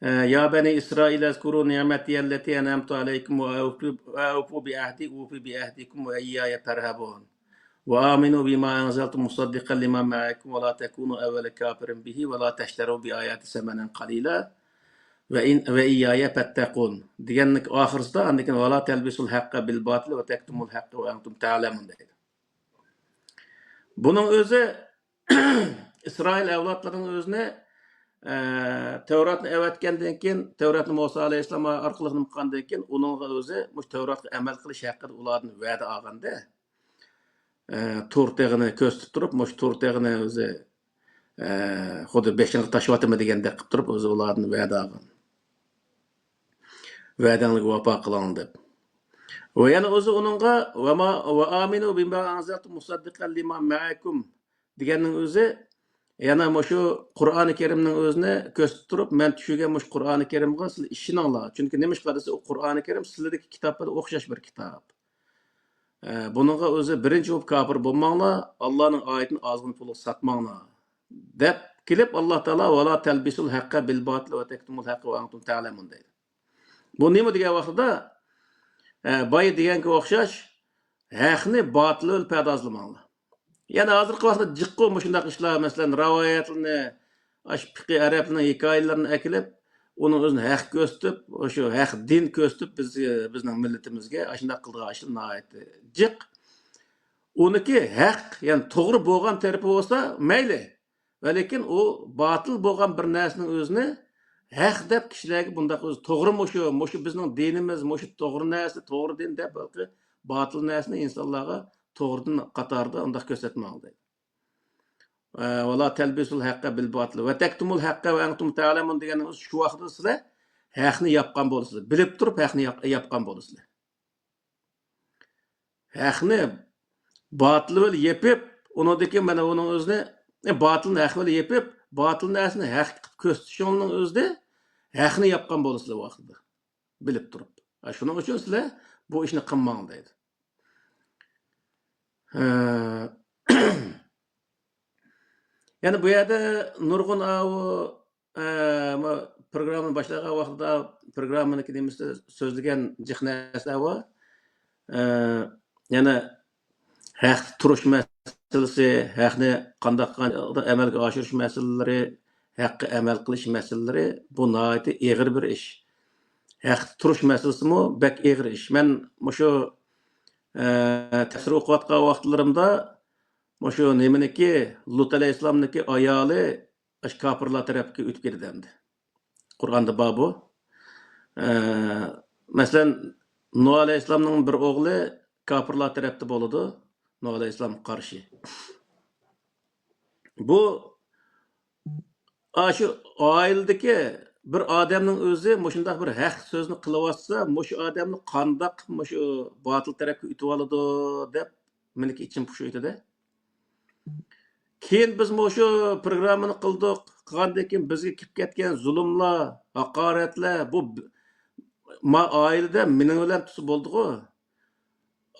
ئە، «يا بني إسرائيل اذكروا نعمتي التي أنعمت عليكم وأوفوا، وأوفوا بعهدي أوف بعهدكم وإياي فارهبون. وآمنوا بما أنزلت مصدقا لما معكم ولا تكونوا أول كافر به ولا تشتروا بآياتي ثمنا قليلا وإن، وإياي فاتقون» دېگەننىڭ ئاخىرىسىدا، ئاندىن كېيىن، «ولا تلبسوا الحق بالباطل وتكتموا الحق وأنتم تعلمون» دەيدۇ. بۇنىڭ ئۆزى ئىسرائىل ئەۋلادلىرىنىڭ ئۆزىنى، ئە، تەۋراتنى ئەۋەتكەندىن كېيىن، تەۋراتنى مۇسا ئەلەيھىسسالام ئارقىلىق نېمە قىلغاندىن كېيىن، ئۇنىڭغا ئۆزى مۇشۇ تەۋراتقا ئەمەل قىلىش ھەققىدە ئۇلاردىن ۋەدە ئالغاندا، ئە، تۇر تېغىنى كۆرسىتىپ تۇرۇپ، مۇشۇ تۇر تېغىنى ئۆزى، ئە، خۇددى بېشىڭغا تاشلىۋاتىمەن دېگەندەك قىلىپ تۇرۇپ، ئۆزى ئۇلاردىن ۋەدە ئالغان. ۋەدەڭلارگە ۋاپا قىلىڭ دەپ. ۋە يەنە ئۆزى ئۇنىڭغا، «ۋە ما، ۋە ئامىنۇ بىما ئەنزەلتۇ مۇسەددىقەن لىما مەئەكۇم» دېگەننىڭ ئۆزى، يەنە مۇشۇ قۇرئانى كەرىمنىڭ ئۆزىنى كۆرسىتىپ تۇرۇپ، «مەن چۈشۈرگەن مۇشۇ قۇرئانى كەرىمغا سىلەر ئىشىنىڭلار. چۈنكى نېمىشقا دېسە، ئۇ قۇرئانى كەرىم سىلەردىكى كىتابلارغا ئوخشاش بىر كىتاب. ئە، بۇنىڭغا ئۆزى بىرىنچى بولۇپ كاپىر بولماڭلار، ئاللانىڭ ئايىتىنى ئازغىنە پۇلغا ساتماڭلار» دەپ كېلىپ، ئاللا تائالا، «ۋەلا تەلبىسۇل ھەققە بىل باتىل ۋە تەكتۇمۇل ھەققە ۋە ئەنتۇم تەلەمۇن» دەيدۇ. بۇ نېمە دېگەن ۋاقتىدا، ئە، بايا دېگەنگە ئوخشاش، ھەقنى باتىل بىلەن پەردازلىماڭلار. يەنى ھازىرقى ۋاقىتتا جىققۇ مۇشۇنداق ئىشلار، مەسىلەن، رىۋايەتلىرىنى، ئاشۇ پىقى ئەرەبلىرىنىڭ ھېكايىلىرىنى ئەكېلىپ، ئۇنىڭ ئۆزىنى ھەق كۆرسىتىپ، شۇ ھەق دىن كۆرسىتىپ، بىز، بىزنىڭ مىللىتىمىزگە ئاشۇنداق قىلىدىغان ئىشلار ناھايىتى جىق. ئۇنىڭكى ھەق، يەنى توغرا بولغان تەرىپى بولسا مەيلى. ۋە لېكىن ئۇ باتىل بولغان بىر نەرسىنىڭ ئۆزىنى ھەق دەپ كىشىلەرگە بۇنداق ئۆزى توغرا مۇشۇ، مۇشۇ بىزنىڭ دىنىمىز، مۇشۇ توغرا نەرسە، توغرا دىن دەپ باتىل نەرسىنى ئىنسانلارغا توغرا دىن قاتارىدا ئۇنداق كۆرسەتمەڭ دەيدۇ. ئە، ۋەلا تەلبىسۇل ھەققە بىل باتىل ۋە تەكتۇمۇل ھەققە ۋە ئەنتۇم تەلەمۇن دېگەننىڭ ئۆزى شۇ ۋاقىتتا سىلەر ھەقنى ياپقان بولىسىلەر. بىلىپ تۇرۇپ ھەقنى ياپ-، ياپقان بولىسىلەر. ھەقنى باتىل بىلەن يېپىپ، ئۇنىڭدىن كېيىن مانا ئۇنىڭ ئۆزىنى، ئە، باتىلنى ھەق بىلەن يېپىپ، باتىل نەرسىنى ھەق قىلىپ كۆرسىتىشىڭنىڭ ئۆزىدە ھەقنى ياپقان بولىسىلەر ۋاقتىدا. بىلىپ تۇرۇپ. ھە، شۇنىڭ ئۈچۈن سىلەر بۇ ئىشنى قىلماڭ دەيدۇ. ھە. يەنە بۇ يەردە نۇرغۇن ئاۋۇ ئە، ما پروگراممىنى باشلىغان ۋاقتىدا پروگراممىنىڭكى نېمىسىدە سۆزلىگەن جىق نەرسىلەر بار. ئە، يەنە ھەقتە تۇرۇش مەسىلىسى، ھەقنى قانداق ئەمەلگە ئاشۇرۇش مەسىلىلىرى، ھەققە ئەمەل قىلىش مەسىلىلىرى، بۇ ناھايىتى ئېغىر بىر ئىش. ھەقتە تۇرۇش مەسىلىسىمۇ بەك ئېغىر ئىش. مەن مۇشۇ، ئە، تەپسىر ئوقۇۋاتقان ۋاقىتلىرىمدا مۇشۇ نېمىنىكى، لۇت ئەلەيھىسسالامنىڭكى ئايالى ئاشۇ كاپىرلار تەرەپكە ئۆتۈپ كېتىدۇ ئەمدى. قۇرئاندا بار بۇ. ئە، مەسىلەن، نۇھ ئەلەيھىسسالامنىڭ بىر ئوغلى كاپىرلار تەرەپتە بولىدۇ. نۇھ ئەلەيھىسسالامغا قارشى. بۇ، ئاشۇ ئائىلىدىكى بىر ئادەمنىڭ ئۆزى مۇشۇنداق بىر ھەق سۆزنى قىلىۋاتسا، مۇشۇ ئادەمنى قانداق مۇشۇ باتىل تەرەپكە ئۆتۈۋالىدۇ دەپ، مېنىڭكى ئىچىم پۇشۇيتىدە. كېيىن بىز مۇشۇ پروگراممىنى قىلدۇق. قىلغاندىن كېيىن بىزگە كېلىپ كەتكەن زۇلۇملار، ھاقارەتلەر، بۇ ب-، ما ئائىلىدە مېنىڭ بىلەن تۇتسا بولدىغۇ.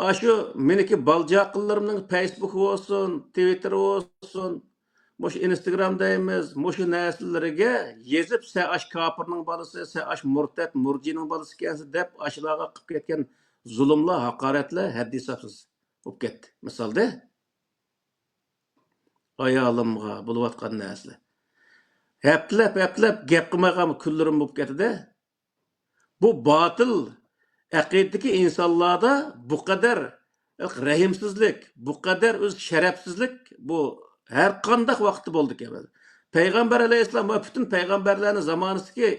ئاشۇ مېنىڭكى بالا-چاقىلىرىمنىڭ فېيسبۇكى بولسۇن، تىۋىتتېرى بولسۇن، مۇشۇ ئىنستاگرام دەيمىز، مۇشۇ نەرسىلىرىگە يېزىپ، سەن ئاشۇ كاپىرنىڭ بالىسى، سەن ئاشۇ مۇرتەت، مۇرجىنىڭ بالىسى ئىكەنسەن دەپ، ئاشۇلارغا قىلىپ كەتكەن زۇلۇملار، ھاقارەتلەر ھەددى ھېسابسىز بولۇپ كەتتى. مىسالدە، ئايالىمغا بولۇۋاتقان نەرسىلەر. ھەپتىلەپ، ھەپتىلەپ گەپ قىلمايدىغان كۈنلىرىم بولۇپ كەتتىدە. بۇ باتىل ئەقىدىدىكى ئىنسانلاردا بۇ قەدەر رەھىمسىزلىك، بۇ قەدەر ئۆز شەرەپسىزلىك، بۇ ھەر قانداق ۋاقىتتا بولىدىكەن. پەيغەمبەر ئەلەيھىسسالام ۋە پۈتۈن پەيغەمبەرلەرنىڭ زامانىسىدىكى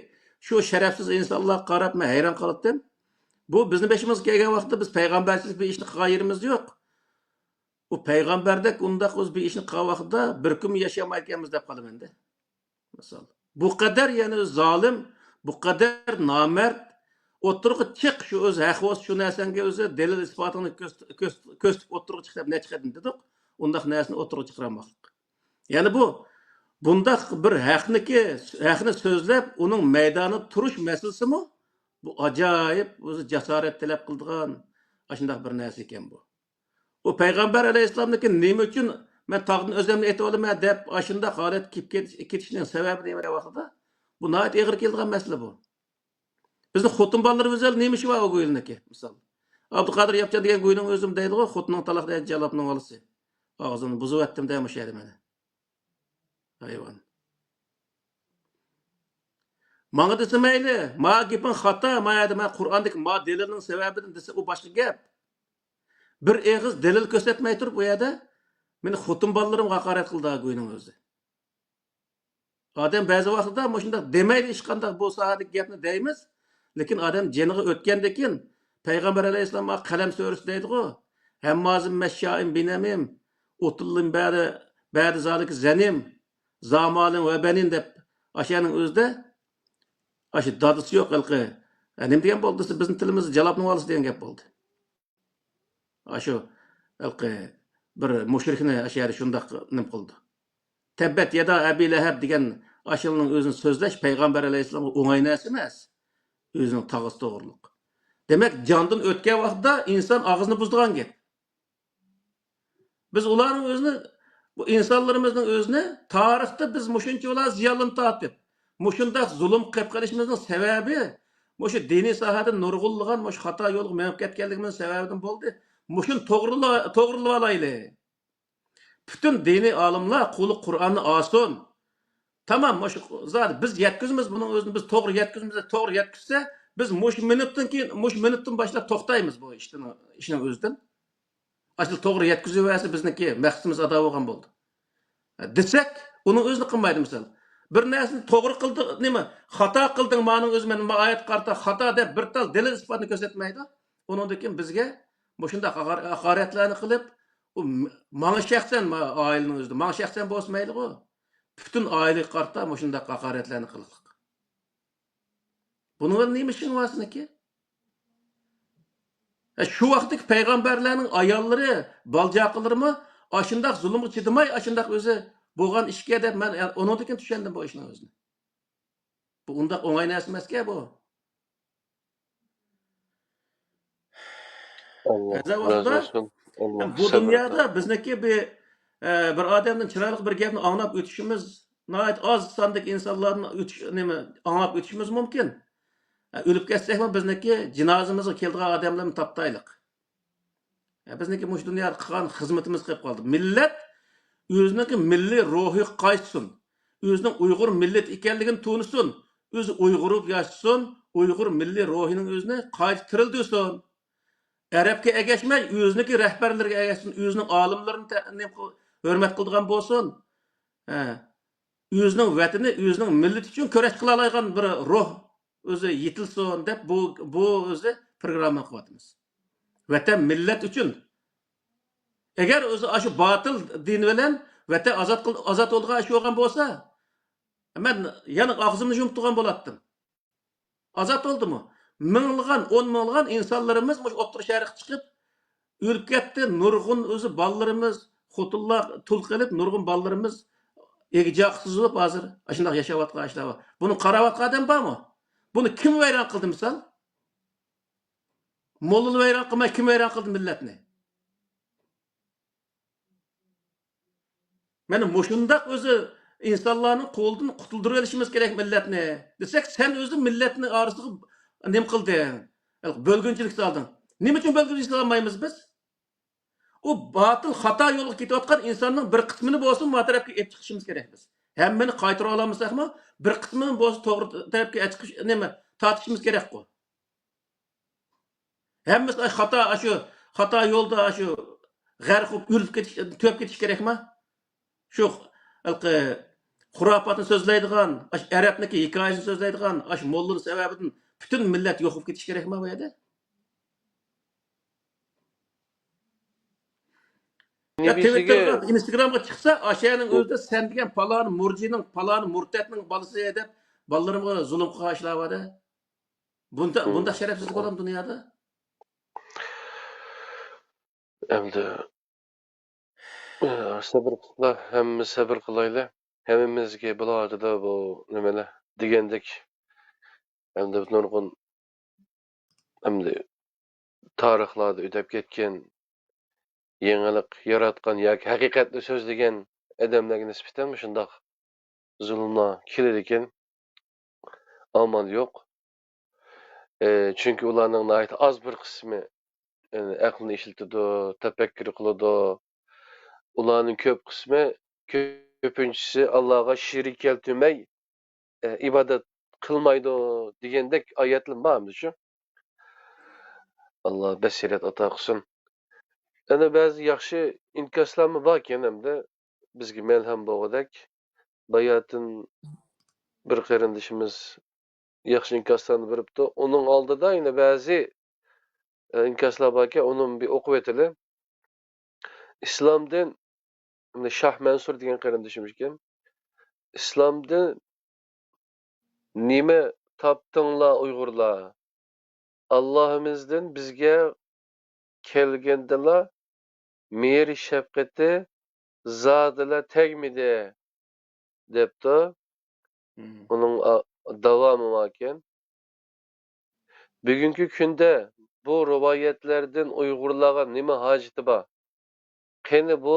شۇ شەرەپسىز ئىنسانلارغا قاراپ مەن ھەيران قالاتتىم. بۇ بىزنىڭ بېشىمىزغا كەلگەن ۋاقىتتا بىز پەيغەمبەرچىلىك بىر ئىشنى قىلغان يېرىمىز يوق. ئۇ پەيغەمبەردەك ئۇنداق ئۆز بىر ئىشنى قىلغان ۋاقتىدا بىر كۈنمۇ ياشىيالمايدىكەنمىز دەپ قالىمەن-دە. مىسال. بۇ قەدەر يەنە زالىم، بۇ قەدەر نامەرد، ئوتتۇرىغا چىق، شۇ ئۆز ھەق بولسا شۇ نەرسەڭگە ئۆزى دەلىل ئىسپاتىڭنى كۆرس-، كۆرس-، كۆرسىتىپ ئوتتۇرىغا چىق دەپ نەچچە قېتىم دېدۇق. ئۇنداق نەرسىنى ئوتتۇرىغا چىقىرالماسلىق. يەنى بۇ، بۇنداق بىر ھەقنىكى، ھەقنى سۆزلەپ، ئۇنىڭ مەيدانىدا تۇرۇش مەسىلىسىمۇ، بۇ ئاجايىپ، ئۆزى جاسارەت تەلەپ قىلىدىغان ئاشۇنداق بىر نەرسە ئىكەن بۇ. ئۇ پەيغەمبەر ئەلەيھىسسالامنىڭكى نېمە ئۈچۈن مەن تاغدىن ئۆزۈمنى ئېتىۋالىمەن دەپ ئاشۇنداق ھالەتكە كېلىپ كېتىش، كېتىشنىڭ سەۋەبى نېمە دېگەن ۋاقتىدا، بۇ ناھايىتى ئېغىر كېلىدىغان مەسىلە بۇ. بىزنىڭ خوتۇن بالىلىرىمىز ھېلى نېمە ئىشى بار ئۇ گۇيلىنىڭكى، مىسال. ئابدۇقادىر ياپچان دېگەن گۇينىڭ ئۆزىمۇ دەيدىغۇ، خوتۇننىڭ تالاق دەيدۇ، جاللاتنىڭ بالىسى. ئاغزىمنى بۇزۇۋەتتىم دە مۇشۇ يەردە مەن. ھايۋان. ماڭا دېسە مەيلى، ما گېپىڭ خاتا، ما يەردە مەن قۇرئاندىكى ما دەلىلنىڭ سەۋەبىدىن دېسە، ئۇ باشقا گەپ. بىر ئېغىز دەلىل كۆرسەتمەي تۇرۇپ، ئۇ يەردە مېنى خوتۇن بالىلىرىمغا ھاقارەت قىلدى گۇينىڭ ئۆزى. ئادەم بەزى ۋاقىتتا مۇشۇنداق دېمەيدۇ، ھېچقانداق بۇ ساھەدىكى گەپنى دەيمىز. لېكىن ئادەم جېنىغا ئۆتكەندىن كېيىن، پەيغەمبەر ئەلەيھىسسالام قەلەم سۈرىسى دەيدىغۇ، ھەممازىم مەششائىم بىنەمىم، ئۇتۇللىم بەدە، بەدە زالىكە زەنىم، زامالىن ۋە بەنىن دەپ، ئاشۇنىڭ ئۆزىدە، ئاشۇ دادىسى يوق ھېلىقى. ئە، نېمە دېگەن بولدى دېسە، بىزنىڭ تىلىمىزدا جالاپنىڭ بالىسى دېگەن گەپ بولدى. ئاشۇ ھېلىقى بىر مۇشرىكنى ئاشۇ يەردە شۇنداق نېمە قىلدى. تەببەت يادا ئەبى لەھەب دېگەن ئاشۇنىڭ ئۆزىنى سۆزلەش پەيغەمبەر ئەلەيھىسسالامغا ئوڭاي نەرسە ئەمەس. ئۆزىنىڭ تاغىسى توغرۇلۇق. دېمەك، جاندىن ئۆتكەن ۋاقىتتا ئىنسان ئاغزىنى بۇزىدىغان گەپ. بىز ئۇلارنىڭ ئۆزىنى، بۇ ئىنسانلىرىمىزنىڭ ئۆزىنى تارىختا بىز مۇشۇنچە ئۇلار زىيانلىرىنى تارتىپ، مۇشۇنداق زۇلۇم قىلىپ قېلىشىمىزنىڭ سەۋەبى مۇشۇ دىنىي ساھەدە نۇرغۇنلىغان مۇشۇ خاتا يولغا مېڭىپ كەتكەنلىكىمىزنىڭ سەۋەبىدىن بولدى. مۇشۇنى توغرىلا-، توغرىلىۋالايلى. پۈتۈن دىنىي ئالىملار قۇلۇق قۇرئاننى ئالسۇن. تامام، مۇشۇ زادى بىز يەتكۈزىمىز بۇنىڭ ئۆزىنى، بىز توغرا يەتكۈزىمىز، توغرا يەتكۈزسە، بىز مۇشۇ مىنۇتتىن كېيىن، مۇشۇ مىنۇتتىن باشلاپ توختايمىز بۇ ئىشنىڭ، ئىشنىڭ ئۆزىدىن. ئاشۇ توغرا يەتكۈزۈۋەرسە بىزنىڭكى مەقسىتىمىز ئادا بولغان بولدى. دېسەك، ئۇنىڭ ئۆزىنى قىلمايدۇ مىسال. بىر نەرسىنى توغرا قىلدى، نېمە، خاتا قىلدىڭ، مانىڭ ئۆزى مەن ما ئايەتكە قارىتا خاتا دەپ بىر تال دەلىل ئىسپاتنى كۆرسەتمەيدۇ. ئۇنىڭدىن كېيىن بىزگە مۇشۇنداق ھاقار-، ھاقارەتلەرنى قىلىپ، ئۇ م-، ماڭا شەخسەن، ما-، ئائىلىنىڭ ئۆزىدە ماڭا شەخسەن بولسا مەيلىغۇ. پۈتۈن ئائىلىگە قارىتا مۇشۇنداق ھاقارەتلەرنى قىلىقلىق. بۇنىڭ بىلەن نېمە ئىشىڭ بار سېنىڭكى؟ ھە، شۇ ۋاقىتتىكى پەيغەمبەرلەرنىڭ ئاياللىرى، بالا-چاقىلىرىمۇ ئاشۇنداق زۇلۇمغا چىدىماي، ئاشۇنداق ئۆزى بولغان ئىشكەن دەپ مەن ئۇنىڭدىن كېيىن چۈشەندىم بۇ ئىشنىڭ ئۆزىنى. بۇ ئۇنداق ئوڭاي نەرسە ئەمەسكەن بۇ. ئەزا ۋاقىتتا بۇ دۇنيادا بىزنىڭكى بىر، ئە، بىر ئادەمدىن چىرايلىق بىر گەپنى ئاڭلاپ ئۆتۈشىمىز ناھايىتى ئاز ساندىكى ئىنسانلارنى ئۆتۈش، نېمە، ئاڭلاپ ئۆتۈشىمىز مۇمكىن. ئە، ئۆلۈپ كەتسەكمۇ بىزنىڭكى جىنازىمىزغا كېلىدىغان ئادەملەرنى تاپتايلىق. ئە، بىزنىڭكى مۇشۇ دۇنيادا قىلغان خىزمىتىمىز قېلىپ قالدى. مىللەت ئۆزىنىڭكى مىللىي روھىغا قايتسۇن. ئۆزىنىڭ ئۇيغۇر مىللىتى ئىكەنلىكىنى تونۇسۇن. ئۆزى ئۇيغۇر بولۇپ ياشىسۇن. ئۇيغۇر مىللىي روھىنىڭ ئۆزىنى قايتا تىرىلدۈرسۇن. ئەرەبكە ئەگەشمەي، ئۆزىنىڭكى رەھبەرلىرىگە ئەگەشسۇن. ئۆزىنىڭ ئالىملىرىنى تە-، نېمە قىل-، ھۆرمەت قىلىدىغان بولسۇن. ھە. ئۆزىنىڭ ۋەتىنى، ئۆزىنىڭ مىللىتى ئۈچۈن كۈرەش قىلالايدىغان بىر روھ ئۆزى يېتىلسۇن دەپ، بۇ، بۇ ئۆزى پروگرامما قىلىۋاتىمىز. ۋەتەن، مىللەت ئۈچۈن. ئەگەر ئۆزى ئاشۇ باتىل دىن بىلەن ۋەتەن ئازاد قىل-، ئازاد بولىدىغان ئىش بولغان بولسا، مەن يەنە ئاغزىمنى يۇمۇپ تۇرغان بولاتتىم. ئازاد بولدىمۇ؟ مىڭلىغان، ئون مىڭلىغان ئىنسانلىرىمىز مۇشۇ ئوتتۇرا شەرققە چىقىپ ئۆلۈپ كەتتى. نۇرغۇن ئۆزى بالىلىرىمىز، خوتۇنلار تۇل قېلىپ، نۇرغۇن بالىلىرىمىز ئېگىز-چاقىسىز بولۇپ ھازىر ئاشۇنداق ياشاۋاتقان ئىشلار بار. بۇنى قاراۋاتقان ئادەم بارمۇ؟ بۇنى كىم ۋەيران قىلدى مىسال؟ موللىلار ۋەيران قىلماي، كىم ۋەيران قىلدى مىللەتنى؟ مانا مۇشۇنداق ئۆزى ئىنسانلارنىڭ قولىدىن قۇتۇلدۇرۇۋېلىشىمىز كېرەك مىللەتنى دېسەك، سەن ئۆزى مىللەتنى ئارىسىغا نېمە قىلدىڭ؟ بۆلگۈنچىلىك سالدىڭ. نېمە ئۈچۈن بۆلگۈنچىلىك سالمايمىز بىز؟ ئۇ باتىل، خاتا يولغا كېتىۋاتقان ئىنساننىڭ بىر قىسمىنى بولسۇن ما تەرەپكە ئېلىپ چىقىشىمىز كېرەك بىز. ھەممىنى قايتۇرۇۋالالمىساقمۇ، بىر قىسمىنى بولسا توغرا تەرەپكە ئېلىپ چىقىش، نېمە، تارتىشىمىز كېرەكقۇ. ھەممىسى خاتا، ئاشۇ خاتا يولدا، ئاشۇ غەرق بولۇپ ئۆلۈپ كېتىش، تۆپ كېتىش كېرەكما؟ شۇ ھېلىقى خۇراپاتنى سۆزلەيدىغان، ئاشۇ ئەرەبنىڭكى ھېكايىسىنى سۆزلەيدىغان، ئاشۇ موللىنىڭ سەۋەبىدىن پۈتۈن مىللەت يوق بولۇپ كېتىش كېرەكما بۇ يەردە؟ يا نېمىشىگە تىۋىتتېرغا، ئىنستاگرامغا چىقسا، ئاشۇنىڭ ئۆزىدە سەن دېگەن پالان مۇرجىنىڭ، پالان مۇرتەتنىڭ بالىسى دەپ بالىلىرىمغا زۇلۇم قىلغان ئىشلار بار-دە. بۇنداق، بۇنداق شەرەپسىزلىك بولامدۇ دۇنيادا؟ ئەمدى، ئە، سەبرلىكلەر، ھەممە سەبر قىلايلى. ھەممىمىزگە بۇلار ھەققىدە بۇ نېمىلەر دېگەندەك، ئەمدى نۇرغۇن، ئەمدى تارىخلاردا ئۆتۈپ كەتكەن، يېڭىلىق ياراتقان ياكى ھەقىقەتنى سۆزلىگەن ئادەملەرگە نىسبەتەن مۇشۇنداق زۇلۇملار كېلىدىكەن، ئامال يوق. ئى، چۈنكى ئۇلارنىڭ ناھايىتى ئاز بىر قىسمى، ئى، ئەقلىنى ئىشلىتىدۇ، تەپەككۇر قىلىدۇ. ئۇلارنىڭ كۆپ قىسمى، كۆپىنچىسى ئاللاغا شېرىك كەلتۈرمەي، ئى، ئىبادەت قىلمايدۇ دېگەندەك ئايەتلەر بار ئەمدى شۇ. ئاللا بەسىرەت ئاتا قىلسۇن. يەنە بەزى ياخشى ئىنكاسلارمۇ باركەن ئەمدى بىزگە مەلھەم بولغۇدەك. باياتىن بىر قېرىندىشىمىز ياخشى ئىنكاسلارنى بېرىپتۇ. ئۇنىڭ ئالدىدا يەنە بەزى، ئە، ئىنكاسلار باركەن، ئۇنى بىر ئوقۇۋېتىلى. ئىسلامدىن، مانا شاھ مەنسۇر دېگەن قېرىندىشىمىز ئىكەن. ئىسلامدىن نېمە تاپتىڭلار ئۇيغۇرلار؟ ئاللاھىمىزدىن بىزگە كەلگەندىلا مېھىر شەپقىتى زادىلا تەگمىدى، دەپتۇ. مم. ئۇنىڭ، ئا، داۋامى باركەن. بۈگۈنكى كۈندە بۇ رىۋايەتلەردىن ئۇيغۇرلارغا نېمە ھاجىتى بار؟ قېنى بۇ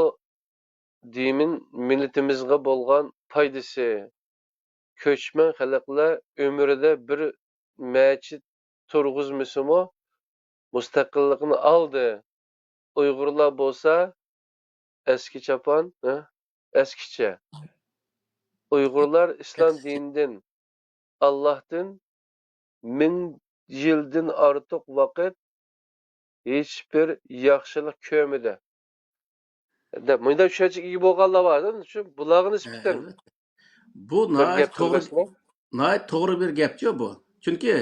دىمىن مىللىتىمىزغا بولغان پايدىسى؟ كۆچمەن خەلقلەر ئۆمرىدە بىر مەچىت تۇرغۇزمىسىمۇ مۇستەقىللىقىنى ئالدى. ئۇيغۇرلار بولسا ئەسكى چاپان، ھە؟ ئەسكىچە. ئۇيغۇرلار ئىسلام ئەسكىچە. دىنىدىن، ئاللاھتىن مىڭ يىلدىن ئارتۇق ۋاقىت ھېچبىر ياخشىلىق كۆرمىدى. دەپ، مۇنداق چۈشەنچىگە ئىگە بولغانلار بار، شۇ بۇلارغا ھە، نىسبەتەن ئەلۋەتتە. بۇ بىر ناھايىتى گەپ توغرا، قىلماسمۇ؟ ناھايىتى توغرا بىر گەپچۇ بۇ. چۈنكى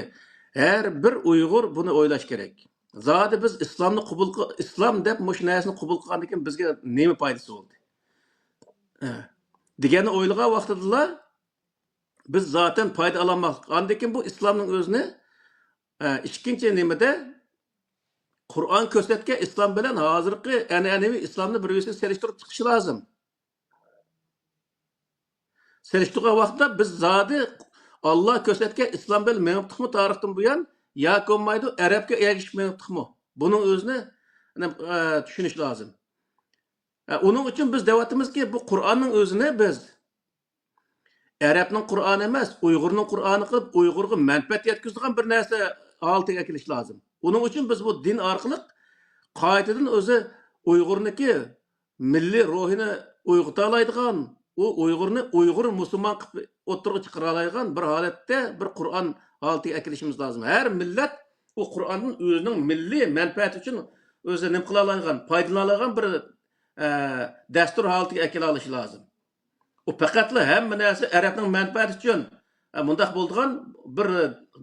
ھەر بىر ئۇيغۇر بۇنى ئويلاش كېرەك. زادى بىز ئىسلامنى قوبۇل قىل-، ئىسلام دەپ مۇشۇ نەرسىنى قوبۇل قىلغاندىن كېيىن بىزگە نېمە پايدىسى بولدى؟ ھە. دېگەننى ئويلىغان ۋاقتىدىلا بىز زاتەن پايدا ئالالماسلىق. ئاندىن كېيىن بۇ ئىسلامنىڭ ئۆزىنى، ئە، ئىككىنچى نېمىدە، قۇرئان كۆرسەتكەن ئىسلام بىلەن ھازىرقى ئەنئەنىۋى ئىسلامنى بىر-بىرسىگە سېلىشتۇرۇپ چىقىش لازىم. سېلىشتۇرغان ۋاقىتتا بىز زادى ئاللا كۆرسەتكەن ئىسلام بىلەن مېڭىپتۇقمۇ تارىختىن بۇيان، ياكى بولمايدۇ ئەرەبكە ئەگىشىپ مېڭىپتۇقمۇ؟ بۇنىڭ ئۆزىنى، ئە، چۈشىنىش لازىم. ئە، ئۇنىڭ ئۈچۈن بىز دەۋاتىمىزكى، بۇ قۇرئاننىڭ ئۆزىنى بىز ئەرەبنىڭ قۇرئانى ئەمەس، ئۇيغۇرنىڭ قۇرئانى قىلىپ، ئۇيغۇرغا مەنپەئەت يەتكۈزىدىغان بىر نەرسە ھالىتىگە ئەكېلىش لازىم. ئۇنىڭ ئۈچۈن بىز بۇ دىن ئارقىلىق قايتىدىن ئۆزى ئۇيغۇرنىڭكى مىللىي روھىنى ئويغىتالايدىغان، ئۇ ئۇيغۇرنى ئۇيغۇر مۇسۇلمان قىلىپ ئوتتۇرىغا چىقىرالايدىغان بىر ھالەتتە بىر قۇرئان ھالىتىگە ئەكېلىشىمىز لازىم. ھەر مىللەت ئۇ قۇرئاندىن ئۆزىنىڭ مىللىي مەنپەئەتى ئۈچۈن ئۆزى نېمە قىلالايدىغان، پايدىلالايدىغان بىر، ئە، دەستۇر ھالىتىگە ئەكېلالىشى لازىم. ئۇ پەقەتلا ھەممە نەرسە ئەرەبنىڭ مەنپەئەتى ئۈچۈن، ئە، مۇنداق بولىدىغان بىر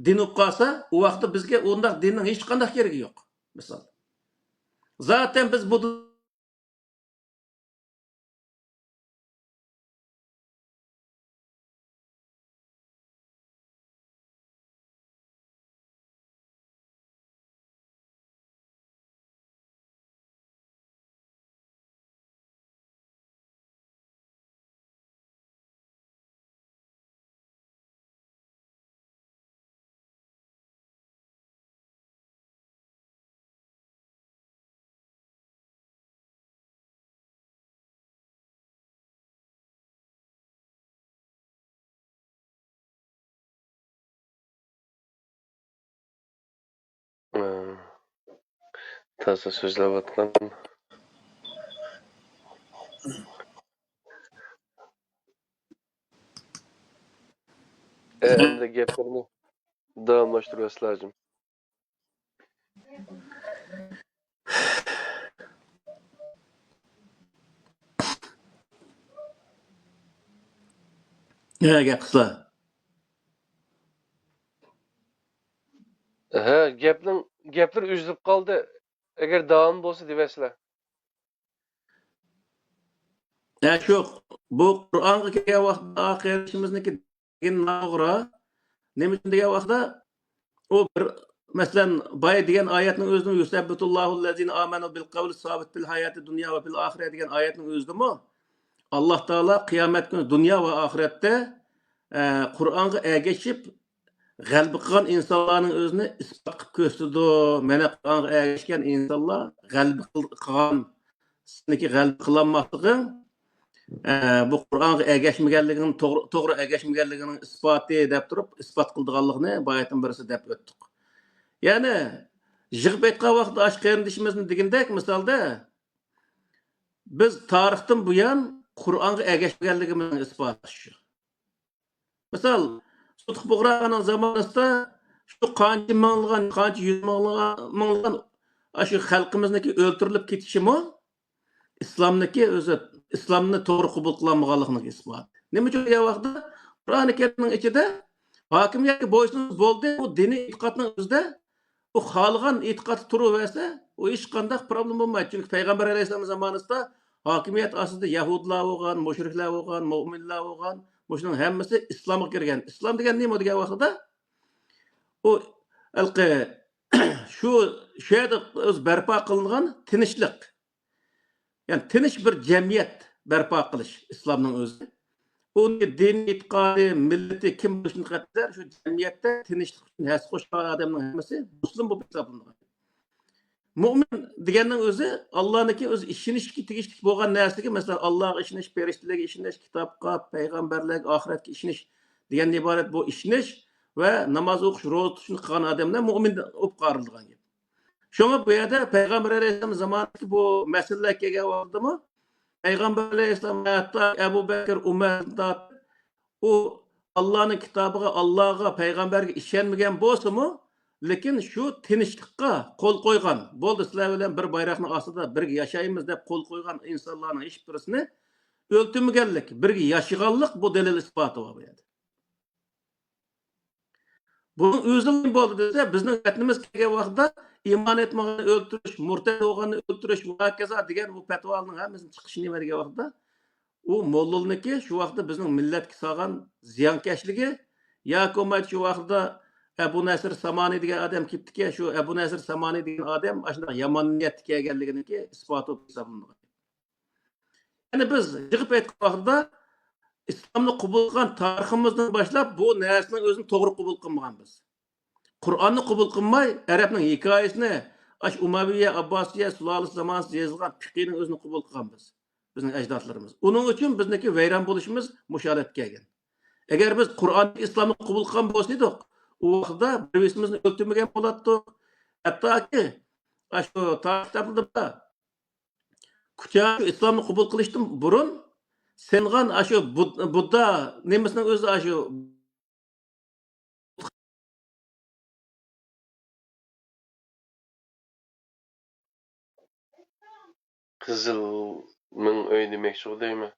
دىن بولۇپ قالسا، ئۇ ۋاقىتتا بىزگە ئۇنداق دىننىڭ ھېچقانداق كېرىكى يوق. مىسال. زاتەن بىز بۇ تازا سۆزلەۋاتقان. ئەمدى گەپلىرىنى داۋاملاشتۇرۇۋەتسە لازىم. ھە، گەپ قىلسا. ھە، گەپنىڭ، گەپلىرى ئۈزۈلۈپ قالدى. ئەگەر داۋامى بولسا دېۋەرسىلە. ھە، شۇ، بۇ قۇرئانغا كەلگەن ۋاقىتتا قېرىندىشىمىزنىڭكى دېگىنى ناتوغرا. نېمە ئۈچۈن دېگەن ۋاقىتتا، ئۇ بىر، مەسىلەن، بايا دېگەن ئايەتنىڭ ئۆزىدىمۇ، يۇسەببىتۇللاھۇللەزىنە ئامەنۇ بىل قەۋلى سابىت پىل ھاياتى دۇنيا ۋە پىل ئاخىرە دېگەن ئايەتنىڭ ئۆزىدىمۇ، ئاللا تائالا قىيامەت كۈنى دۇنيا ۋە ئاخىرەتتە، ئە، قۇرئانغا ئەگىشىپ غەلىبە قىلغان ئىنسانلارنىڭ ئۆزىنى ئىسپات قىلىپ كۆرسىتىدۇ. مانا قۇرئانغا ئەگەشكەن ئىنسانلار غەلىبە قىل-، قىلغان، سېنىڭكى غەلىبە قىلالماسلىقىڭ، ئە، بۇ قۇرئانغا ئەگەشمىگەنلىكىڭ، توغرا، توغرا ئەگەشمىگەنلىكىڭنىڭ ئىسپاتى دەپ تۇرۇپ، ئىسپات قىلىدىغانلىقىنى باياتىن بىرسى دەپ ئۆتتۇق. يەنى يىغىپ ئېيتقان ۋاقىتتا ئاشۇ قېرىندىشىمىزنىڭ دېگىنىدەك مىسالدا، بىز تارىختىن بۇيان قۇرئانغا ئەگەشمىگەنلىكىمىزنىڭ ئىسپاتى شۇ. مىسال، سۇتۇق بۇغراخاننىڭ زامانىسىدا شۇ قانچە مىڭلىغان، قانچە يۈز مىڭلىغان، مىڭلىغان ئاشۇ خەلقىمىزنىڭكى ئۆلتۈرۈلۈپ كېتىشىمۇ ئىسلامنىڭكى ئۆزى، ئىسلامنى توغرا قوبۇل قىلالمىغانلىقىنىڭ ئىسپاتى. نېمە ئۈچۈن دېگەن ۋاقىتتا قۇرئانى كەرىمنىڭ ئىچىدە ھاكىمىيەتكە بويسۇنسا بولدى، بۇ دىنىي ئېتىقادنىڭ ئۆزىدە ئۇ خالىغان ئېتىقادتا تۇرۇۋەرسە، ئۇ ھېچقانداق پروبلېما بولمايدۇ. چۈنكى پەيغەمبەر ئەلەيھىسسالام زامانىسىدا ھاكىمىيەت ئاستىدا يەھۇدىيلار بولغان، مۇشرىكلار بولغان، مۆمىنلەر بولغان، مۇشۇنىڭ ھەممىسى ئىسلامغا كىرگەن. ئىسلام دېگەن نېمە دېگەن ۋاقتىدا، ئۇ ھېلىقى شۇ، شۇ يەردە ئۆز بەرپا قىلىنغان تىنچلىق. يەنى تىنچ بىر جەمئىيەت بەرپا قىلىش ئىسلامنىڭ ئۆزى. ئۇنى دىن ئېتىقادى، مىللىتى كىم بولۇشىدىن قەتئىينەزەر، شۇ جەمئىيەتتە تىنچلىق ئۈچۈن ھەسسە قوشقان ئادەمنىڭ ھەممىسى مۇسلىم بولۇپ ھېسابلىنىدۇ. مۆمىن دېگەننىڭ ئۆزى ئاللانىڭكى ئۆزى ئىشىنىشكە تېگىشلىك بولغان نەرسىگە، مەسىلەن، ئاللاغا ئىشىنىش، پەرىشتىلەرگە ئىشىنىش، كىتابقا، پەيغەمبەرلەرگە، ئاخىرەتكە ئىشىنىش دېگەندىن ئىبارەت بۇ ئىشىنىش ۋە ناماز ئوقۇش، روزا تۇتۇشنى قىلغان ئادەملەر مۆمىن بولۇپ قارىلىدىغان گەپ. شۇڭا بۇ يەردە پەيغەمبەر ئەلەيھىسسالام زامانىدىكى بۇ مەسىلىلەر كەلگەن ۋاقتىدىمۇ پەيغەمبەر ئەلەيھىسسالام ھەتتا ئەبۇ بەكىر، ئۆمەردىن تارتىپ ئۇ ئاللانىڭ كىتابىغا، ئاللاغا، پەيغەمبەرگە ئىشەنمىگەن بولسىمۇ، لېكىن شۇ تىنچلىققا قول قويغان، بولدى، سىلەر بىلەن بىر بايراقنىڭ ئاستىدا بىرگە ياشايمىز دەپ قول قويغان ئىنسانلارنىڭ ھېچ بىرسىنى ئۆلتۈرمىگەنلىك، بىرگە ياشىغانلىق بۇ دەلىل ئىسپاتى بار بۇ يەردە. بۇنىڭ ئۆزى بولدى دېسە، بىزنىڭ ۋەتىنىمىزگە كەلگەن ۋاقتىدا ئىمان ئېيتمىغاننى ئۆلتۈرۈش، مۇرتەت بولغاننى ئۆلتۈرۈش ۋە ھاكازا دېگەن بۇ پەتىۋالارنىڭ ھەممىسىنىڭ چىقىشى نېمە دېگەن ۋاقتىدا، ئۇ موللىنىڭكى شۇ ۋاقىتتا بىزنىڭ مىللەتكە سالغان زىيانكەشلىكى ياكى بولمايدۇ شۇ ۋاقىتتا ئەبۇ نەسىر سامانى دېگەن ئادەم كېلىپتىكەن، شۇ ئەبۇ نەسىر سامانى دېگەن ئادەم ئاشۇنداق يامان نىيەتتە كەلگەنلىكىنىڭكى ئىسپاتى بولۇپ ھېسابلىنىدۇ. يەنى بىز يىغىپ ئېيتقان ۋاقتىدا ئىسلامنى قوبۇل قىلغان تارىخىمىزدىن باشلاپ بۇ نەرسىنىڭ ئۆزىنى توغرا قوبۇل قىلمىغان بىز. قۇرئاننى قوبۇل قىلماي، ئەرەبنىڭ ھېكايىسىنى، ئاشۇ ئۇمەۋىيە، ئابباسىيە سۇلالىسى زامانىسىدا يېزىلغان پىقىنىڭ ئۆزىنى قوبۇل قىلغان بىز. بىزنىڭ ئەجدادلىرىمىز. ئۇنىڭ ئۈچۈن بىزنىڭكى ۋەيران بولۇشىمىز مۇشۇ ھالەتكە كەلگەن. ئەگەر بىز قۇرئان ئىسلامنى قوبۇل قىلغان بولسا ئىدۇق، ئۇ ۋاقىتتا بىر-بىرىمىزنى ئۆلتۈرمىگەن بولاتتۇق. ھەتتاكى، ئاشۇ تارىخ كىتابلىرىدا بار. كۇچا شۇ ئىسلامنى قوبۇل قىلىشتىن بۇرۇن سېنغان ئاشۇ بۇد-، بۇددا نېمىسىنىڭ ئۆزى ئاشۇ قىزىل مىڭ ئۆي دېمەكچىغۇ دەيمەن.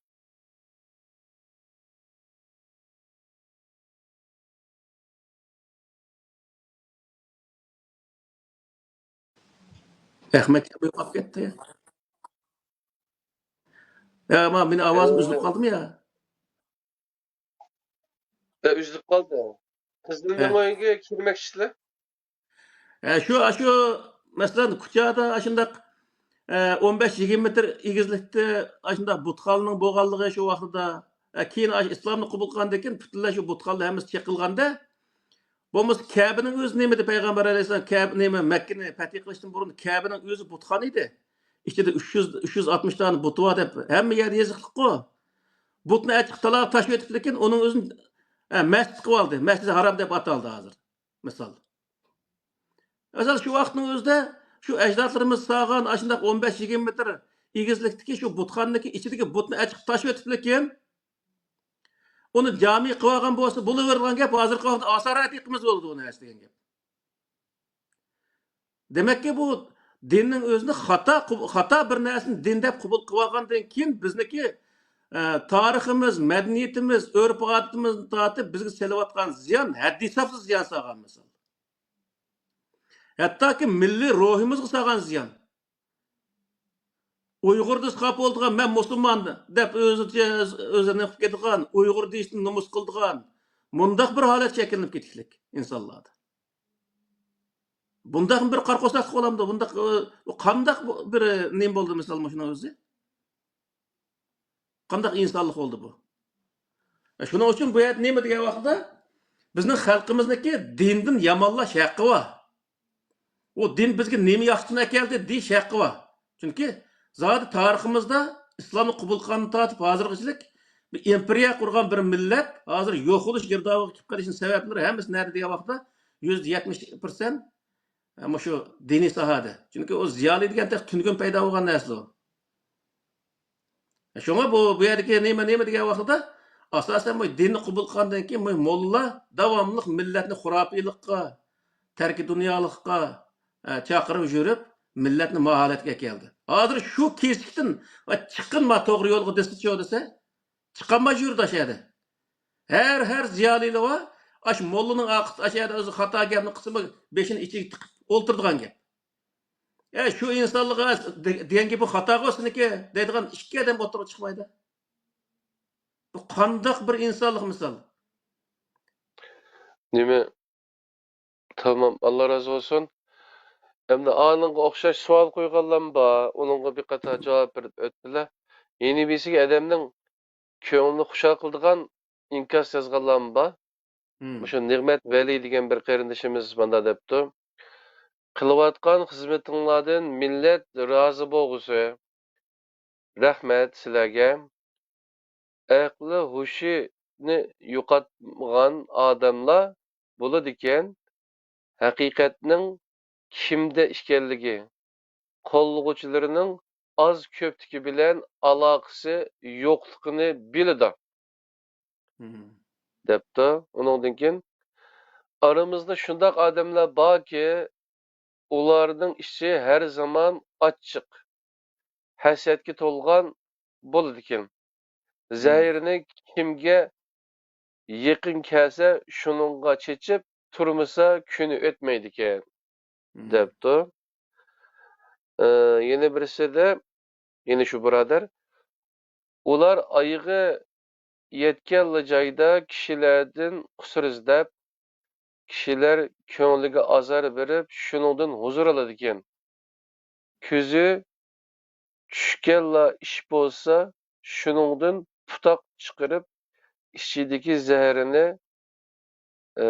ئەخمەت يوقاپ كەتتى. يا، ما، مېنىڭ ئاۋازىم ئۈزۈلۈپ قالدىمۇ يا؟ ئە، ئۈزۈلۈپ قالدى. قىزىل مىڭ ئۆيگە كىرمەكچىسىلەر؟ ئە، شۇ، ئاشۇ، مەسىلەن، كۇچادا ئاشۇنداق، ئە، ئون بەش يىگىرمە مېتىر ئېگىزلىكتە ئاشۇنداق بۇتخانىنىڭ بولغانلىقى شۇ ۋاقتىدا، ئە، كېيىن ئاشۇ ئىسلامنى قوبۇل قىلغاندىن كېيىن پۈتۈنلەي شۇ بۇتخانىلار ھەممىسى چېقىلغاندا، بولمىسا كەبىنىڭ ئۆزى نېمىدى؟ پەيغەمبەر ئەلەيھىسسالام كەبە-، نېمە، مەككىنى پەتھى قىلىشتىن بۇرۇن كەبىنىڭ ئۆزى بۇتخانا ئىدى. ئىچىدە ئۈچ يۈز، ئۈچ يۈز ئاتمىش دانە بۇتى بار دەپ ھەممە يەردە يېزىقلىققۇ. بۇتنى ئەچىقىپ تالاغا تاشلىۋېتىپتىكىن، ئۇنىڭ ئۆزىنى، ئە، مەسچىت قىلىۋالدى. مەسجىدى ھارام دەپ ئاتالدى ھازىر. مىسال. مىسال، شۇ ۋاقىتنىڭ ئۆزىدە شۇ ئەجدادلىرىمىز سالغان ئاشۇنداق ئون بەش يىگىرمە مېتىر ئېگىزلىكتىكى شۇ بۇتخانىدىكى ئىچىدىكى بۇتنى ئەچىقىپ تاشلىۋېتىپتىكىن، ئۇنى جامى قىلىۋالغان بولسا بولۇۋېرىدىغان گەپ، ھازىرقى ۋاقىتتا ئاسارەتىقىمىز بولىدۇ ئۇ نەرسە دېگەن گەپ. دېمەككى، بۇ دىننىڭ ئۆزىنى خاتا قوب-، خاتا بىر نەرسىنى دىن دەپ قوبۇل قىلىۋالغاندىن كېيىن بىزنىكى، ئە، تارىخىمىز، مەدەنىيىتىمىز، ئۆرپ-ئادىتىمىزدىن تارتىپ بىزگە سېلىۋاتقان زىيان ھەددى-ھېسابسىز زىيان سالغان مىسال. ھەتتاكى مىللىي روھىمىزغا سالغان زىيان. ئۇيغۇر دېسە خاپا بولىدىغان، مەن مۇسۇلمان دەپ ئۆزىچە، ئۆزىنى قىلىپ كېتىدىغان، ئۇيغۇر دېيىشتىن نومۇس قىلىدىغان، مۇنداق بىر ھالەت شەكىللىنىپ كېتىشلىك ئىنسانلاردا. بۇنداق بىر قارا قورساقلىق بولامدۇ؟ بۇنداق، ئۇ قانداق بۇ بىر نېمە بولدى مىسال مۇشۇنىڭ ئۆزى؟ قانداق ئىنسانلىق بولدى بۇ؟ شۇنىڭ ئۈچۈن بۇ يەردە نېمە دېگەن ۋاقىتتا، بىزنىڭ خەلقىمىزنىڭكى دىندىن يامانلاش ھەققى بار. ئۇ دىن بىزگە نېمە ياخشىنى ئەكەلدى دېيىش ھەققى بار. چۈنكى زادى تارىخىمىزدا ئىسلامنى قوبۇل قىلغاندىن تارتىپ ھازىرغىچىلىك بىر ئىمپېرىيە قۇرغان بىر مىللەت ھازىر يوقىلىش گىردابىغا كېلىپ قېلىشنىڭ سەۋەبلىرى ھەممىسى نەدە دېگەن ۋاقىتتا، يۈزدە يەتمىش پىرسەنت مۇشۇ دىنىي ساھەدە. چۈنكى ئۇ زىيالىي دېگەن تېخى تۈنۈگۈن پەيدا بولغان نەرسىدۇر. شۇڭا بۇ، بۇ يەردىكى نېمە، نېمە دېگەن ۋاقتىدا، ئاساسەن بۇ دىننى قوبۇل قىلغاندىن كېيىن بۇ موللىلار داۋاملىق مىللەتنى خۇراپىيلىققا، تەركى دۇنيالىققا، ئە، چاقىرىپ يۈرۈپ، مىللەتنى ما ھالەتكە ئەكەلدى. ھازىر شۇ كېسىكتىن، ۋە چىققىن ما توغرا يولغا دېسىچۇ دېسە، چىقالماي يۈرىدۇ ئاشۇ يەردە. ھەر، ھەر زىيالىيلار بار، ئاشۇ موللىنىڭ ئارقىسىدا، ئاشۇ يەردە ئۆزى خاتا گەپنى قىلسىمۇ، بېشىنى ئىچىگە تىقىپ ئولتۇرىدىغان گەپ. ئە، شۇ ئىنسانلىقى ئەس-، دە-، دېگەن گېپى خاتا سېنىكى دەيدىغان ئىككى ئادەم ئوتتۇرىغا چىقمايدۇ. بۇ قانداق بىر ئىنسانلىق مىسال؟ نېمە؟ تامام، ئاللا رازى بولسۇن. ئەمدى ئانىڭغا ئوخشاش سوئال قويغانلارمۇ بار، ئۇنىڭغا بىر قاتار جاۋاب بېرىپ ئۆتتىلە. يەنە بىرسىگە ئادەمنىڭ كۆڭلىنى خۇشال قىلىدىغان ئىنكاس يازغانلارمۇ بار. مۇشۇ نېمەت ۋەلى دېگەن بىر قېرىندىشىمىز مۇنداق دەپتۇ: «قىلىۋاتقان خىزمىتىڭلاردىن مىللەت رازى بولغۇسى. رەھمەت سىلەرگە. ئەقلى ھوشىنى يوقاتمىغان ئادەملا بولىدىكەن، ھەقىقەتنىڭ كىمدە ئىكەنلىكى، قوللىغۇچىلىرىنىڭ ئاز-كۆپلۈكى بىلەن ئالاقىسى يوقلۇقىنى بىلىدۇ» دەپتۇ. ئۇنىڭدىن كېيىن، ئارىمىزدا شۇنداق ئادەملەر باركى، ئۇلارنىڭ ئىچى ھەر زامان ئاچچىق، ھەسەتكە تولغان بولىدىكەن. زەھىرىنى كىمگە يېقىن كەلسە، شۇنىڭغا چېچىپ تۇرمىسا، كۈنى ئۆتمەيدىكەن، دەپتۇ. ئى، يەنە بىرسىدە، يەنە شۇ بۇرادەر، ئۇلار ئايىغى يەتكەنلا جايدا كىشىلەردىن قۇسۇر ئىزدەپ، كىشىلەر كۆڭلىگە ئازار بېرىپ، شۇنىڭدىن ھۇزۇر ئالىدىكەن. كۆزى چۈشكەنلا ئىش بولسا، شۇنىڭدىن پۇتاق چىقىرىپ، ئىچىدىكى زەھىرىنى، ئى،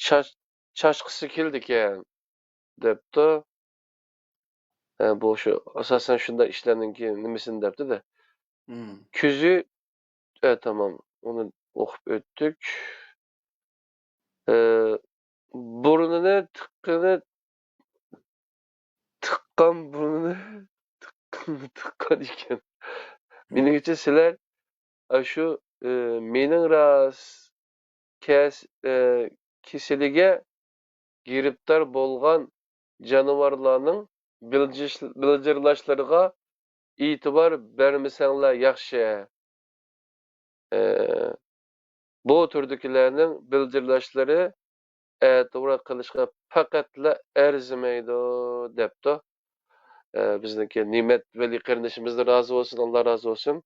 چاچ-، چاچقۇسى كېلىدىكەن، دەپتۇ. ھە، بۇ شۇ، ئاساسەن شۇنداق ئىشلارنىڭكى نېمىسىنى دەپتۇ-دە. كۆزى، ھە، تامام. ئۇنى ئوقۇپ ئۆتتۇق. ئى، بۇرنىنى تىققىنى، تىققان بۇرنىنى تىققان، تىققان ئىكەن. مېنىڭچە سىلەر ئاشۇ، ئى، مېنىڭ راست كەس-، ئى، كېسىلىگە گىرىپتار بولغان جانىۋارلارنىڭ بىلجىش-، بىلجىرلاشلىرىغا ئېتىبار بەرمىسەڭلار ياخشى. ئى، بۇ تۈردىكىلەرنىڭ بىلجىرلاشلىرى ئەتىۋارلىق قىلىشقا پەقەتلا ئەرزىمەيدۇ، دەپتۇ. ئى، بىزنىڭكى نىمەت ۋەلى قېرىندىشىمىزدىن رازى بولسۇن، ئاللا رازى بولسۇن.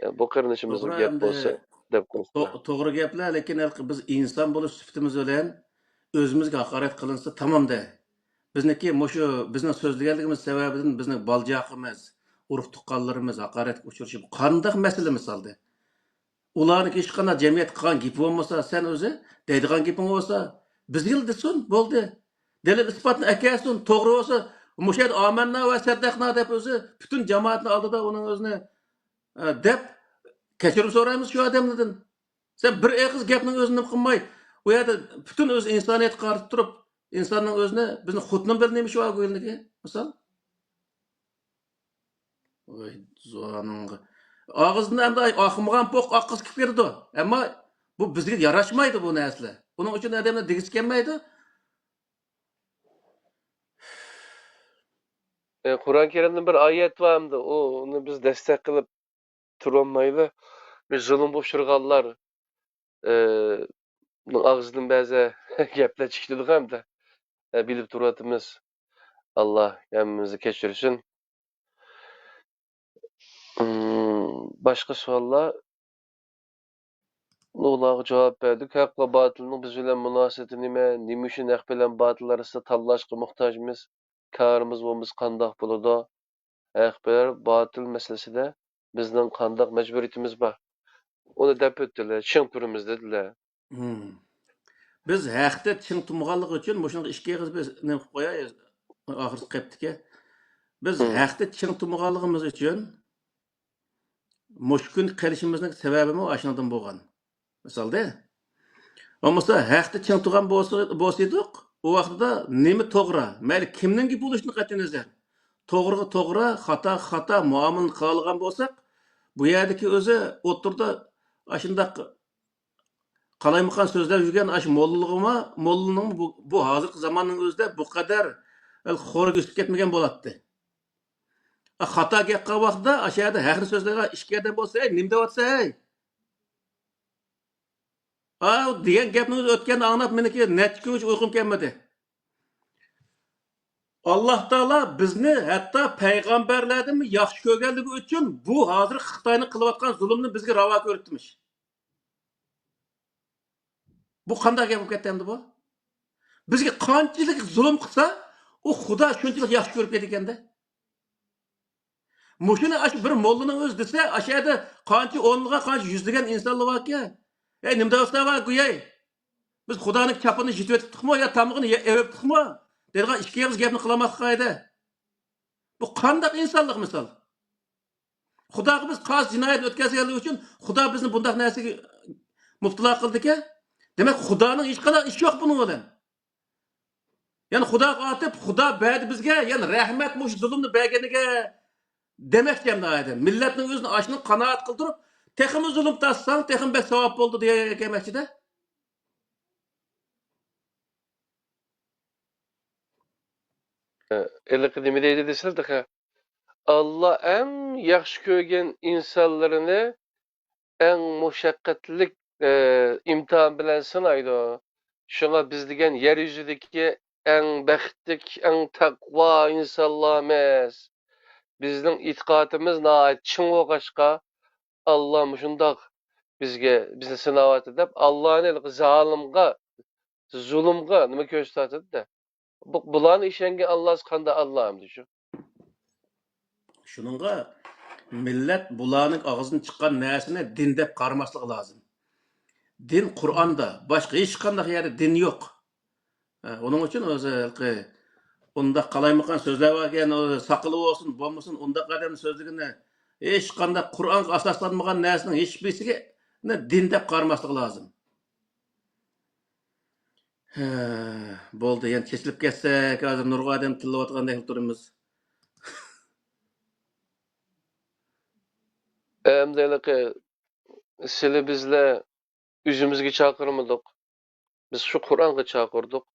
ئى، بۇ قېرىندىشىمىزنىڭ توغرا، گەپ ئەمدى بولسا دەپ تو-، قويسىلا. توغرا گەپلەر، لېكىن ھېلىقى بىز ئىنسان بولۇش سۈپىتىمىز بىلەن ئۆزىمىزگە ھاقارەت قىلىنسا تامامدە. بىزنىڭكى مۇشۇ بىزنىڭ سۆزلىگەنلىكىمىز سەۋەبىدىن بىزنىڭ بالا-چاقىمىز، ئۇرۇق-تۇغقانلىرىمىز ھاقارەتكە ئۇچرىشىپ، قانداق مەسىلە مىسالدا؟ ئۇلارنىڭكى ھېچقانداق جەمئىيەتكە قىلغان گېپى بولمىسا، سەن ئۆزى دەيدىغان گېپىڭ بولسا، بىزگىلا دېسۇن، بولدى. دەلىل-ئىسپاتنى ئەكەلسۇن، توغرا بولسا، مۇشۇ يەردە ئامەننا ۋە سەددەقنا دەپ ئۆزى پۈتۈن جامائەتنىڭ ئالدىدا ئۇنىڭ ئۆزىنى، ئە، دەپ كەچۈرۈم سورايمىز شۇ ئادەملەردىن. سەن بىر ئېغىز گەپنىڭ ئۆزىنى نېمە قىلماي، ئۇ يەردە پۈتۈن ئۆز ئىنسانىيەتكە قارىتىپ تۇرۇپ، ئىنساننىڭ ئۆزىنى، بىزنى خوتۇنۇم بىلەن نېمە ئىشى بار گويلىنىكى، مىسال. ۋاي زۇۋانىڭغا. ئاغزىدىن ئەمدى ئاقمىغان پوق ئاققۇسى كېلىپ كېتىدۇ. ئەمما بۇ بىزگە ياراشمايدۇ بۇ نەرسىلەر. بۇنىڭ ئۈچۈن ئادەملەر دېگۈسى كەلمەيدۇ. ئى، قۇرئان كەرىمدىن بىر ئايەت بار ئەمدى، ئۇ، ئۇنى بىز دەستەك قىلىپ تۇرالمايلى. بىز زۇلۇمغا ئۇچرىغانلار، ئى، نىڭ ئاغزىدىن بەزى گەپلەر چىقىدىغۇ ئەمدى. ئە، بىلىپ تۇرۇۋاتىمىز. ئاللا ھەممىمىزنى كەچۈرسۇن. ئىم، باشقا سوئاللار؟ ئۇلارغا جاۋاب بەردۇق. ھەق ۋە باتىلنىڭ بىز بىلەن مۇناسىۋىتى نېمە؟ نېمە ئۈچۈن ھەق بىلەن باتىل ئارىسىدا تاللاشقا موھتاجمىز؟ كارىمىز بولمىسا قانداق بولىدۇ؟ ھەق بىلەن باتىل مەسىلىسىدە بىزنىڭ قانداق مەجبۇرىيىتىمىز بار؟ ئۇنى دەپ ئۆتتىلە، چىڭ تۇرىمىز دېدىلە. مم. بىز ھەقتە چىڭ تۇرمىغانلىقى ئۈچۈن مۇشۇنىڭغا ئىككى ئېغىز بىز نېمە قىلىپ قوياي، ئاخىرسى قېپتىكى. بىز مم. ھەقتە چىڭ تۇرمىغانلىقىمىز ئۈچۈن مۇشۇ كۈن قېلىشىمىزنىڭ سەۋەبىمۇ ئاشۇنىڭدىن بولغان. مىسالدا، بولمىسا ھەقتە چىڭ تۇرغان بولسا، بولسىدۇق، ئۇ ۋاقتىدا نېمە توغرا، مەيلى كىمنىڭ گېپى بولۇشىدىن قەتئىينەزەر، توغرىغا توغرا، خاتاغا خاتا مۇئامىلىنى قىلالىغان بولساق، بۇ يەردىكى ئۆزى ئوتتۇرىدا ئاشۇنداق قالايمىقان سۆزلەپ يۈرگەن ئاشۇ موللىلىقىمۇ، موللىنىڭ بۇ، بۇ ھازىرقى زاماننىڭ ئۆزىدە بۇ قەدەر خورىگە ئۆسۈپ كەتمىگەن بولاتتى. خاتا گەپ قىلغان ۋاقتىدا ئاشۇ يەردە ھەقنى سۆزلەيدىغان ئىككى ئادەم بولسا، ھەي، نېمە دەۋاتىسەن، ھەي؟ ئاۋۇ دېگەن گەپنى ئۆتكەندە ئاڭلاپ، مېنىڭكى نەچچە كۈنگىچە ئۇيقۇم كەلمىدى. ئاللا تائالا بىزنى ھەتتا پەيغەمبەرلەردىنمۇ ياخشى كۆرگەنلىكى ئۈچۈن بۇ ھازىر خىتاينىڭ قىلىۋاتقان زۇلۇمىنى بىزگە راۋا كۆرۈپتىمىش. بۇ قانداق گەپ بولۇپ كەتتى ئەمدى بۇ؟ بىزگە قانچىلىك زۇلۇم قىلسا، ئۇ خۇدا شۇنچىلىك ياخشى كۆرۈپ كېتىدىكەن-دە. مۇشۇنى ئاشۇ بىر موللىنىڭ ئۆزى دېسە، ئاشۇ يەردە قانچە ئونلىغان، قانچە يۈزلىگەن ئىنسانلار باركەن. ھەي، نېمە دەۋاتسىلەر گۇيەي؟ بىز خۇدانىڭ چاپىنىنى يېتىۋېتىپتۇقمۇ يا تامىقىنى يە-، ئېۋىپتۇقمۇ؟ دەيدىغان ئىككى ئېغىز گەپنى قىلالماسلىق قايدا. بۇ قانداق ئىنسانلىق مىسال؟ خۇداغا بىز قاس جىنايەت ئۆتكۈزگەنلىكى ئۈچۈن خۇدا بىزنى بۇنداق نەرسىگە مۇپتىلا قىلدىكەن. دېمەك، خۇدانىڭ ھېچقانداق ئىشى يوق بۇنىڭ بىلەن. يەنى خۇداغا ئاتىپ، خۇدا بەردى بىزگە، يەنى رەھمەت مۇشۇ زۇلۇمنى بەرگىنىگە دېمەكچى ئەمدى ئايەتتە. مىللەتنىڭ ئۆزىنى ئاشۇنىڭ قانائەت قىلدۇرۇپ، تېخىمۇ زۇلۇم تارتساڭ، تېخىمۇ بەك ساۋاب بولىدۇ دېگەن گەپ ئەمەسچىدە. ھېلىقى نېمە دەيدۇ دېسىلە تېخى؟ ئاللا ئەڭ ياخشى كۆرگەن ئىنسانلىرىنى ئەڭ مۇشەققەتلىك، ئى، ئىمتىھان بىلەن سىنايدۇ. شۇڭا بىز دېگەن يەر يۈزىدىكى ئەڭ بەختلىك، ئەڭ تەقۋا ئىنسانلارمىز. بىزنىڭ ئېتىقادىمىز ناھايىتى چىڭ بولغاچقا، ئاللا مۇشۇنداق بىزگە، بىزنى سىناۋاتىدۇ دەپ، ئاللانى ھېلىقى زالىمغا، زۇلۇمغا نېمە كۆرسىتىۋاتىدۇ-دە. بۇ، بۇلارنى ئىشەنگەن ئاللاسى قانداق ئاللا ئەمدى شۇ؟ شۇنىڭغا مىللەت بۇلارنىڭ ئاغزىدىن چىققان نەرسىنى دىن دەپ قارىماسلىقى لازىم. دىن قۇرئاندا، باشقا ھېچقانداق يەردە دىن يوق. ھە، ئۇنىڭ ئۈچۈن ئۆزى ھېلىقى ئۇنداق قالايمىقان سۆزلەۋاتكەن، ئۇ ساقىلى بولسۇن، بولمىسۇن، ئۇنداق ئادەمنىڭ سۆزلىگىنى ھېچقانداق قۇرئانغا ئاساسلانمىغان نەرسىنىڭ ھېچبىرسىگە دىن دەپ قارىماسلىقى لازىم. ھە، بولدى، يەنە چېچىلىپ كەتسەك، ھازىر نۇرغۇن ئادەم تىللىۋاتقاندەك تۇرىمىز. ئەمدى ھېلىقى سىلى بىزلەر ئۆزىمىزگە چاقىرمىدۇق. بىز شۇ قۇرئانغا چاقىردۇق.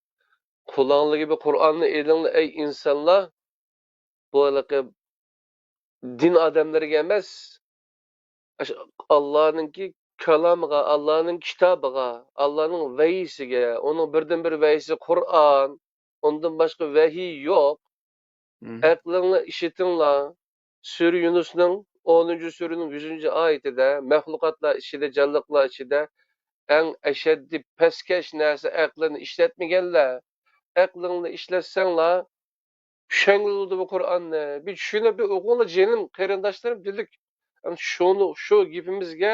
قۇلاڭلىقى بىر قۇرئاننى ئېلىڭلار، ئەي ئىنسانلار. بۇ ھېلىقى دىن ئادەملىرىگە ئەمەس، ئاشۇ ئاللانىڭكى كالامىغا، ئاللانىڭ كىتابىغا، ئاللانىڭ ۋەھىيسىگە، ئۇنىڭ بىردىنبىر ۋەھىيسى قۇرئان، ئۇندىن باشقا ۋەھىي يوق. مم. ئەقلىڭلار ئىشلىتىڭلار. سۈرە يۇنۇسنىڭ ئونىنچى سۈرىنىڭ يۈزىنچى ئايىتىدە، مەخلۇقاتلار ئىچىدە، جانلىقلار ئىچىدە ئەڭ ئەشەددىي پەسكەش نەرسە ئەقلىنى ئىشلەتمىگەنلەر، ئەقلىڭلارنى ئىشلەتسەڭلار، چۈشەنگىلى بولىدۇ بۇ قۇرئاننى. بىر چۈشىنىپ، بىر ئوقۇڭلار جېنىم، قېرىنداشلىرىم دېدۇق. ئەمدى شۇنى، شۇ گېپىمىزگە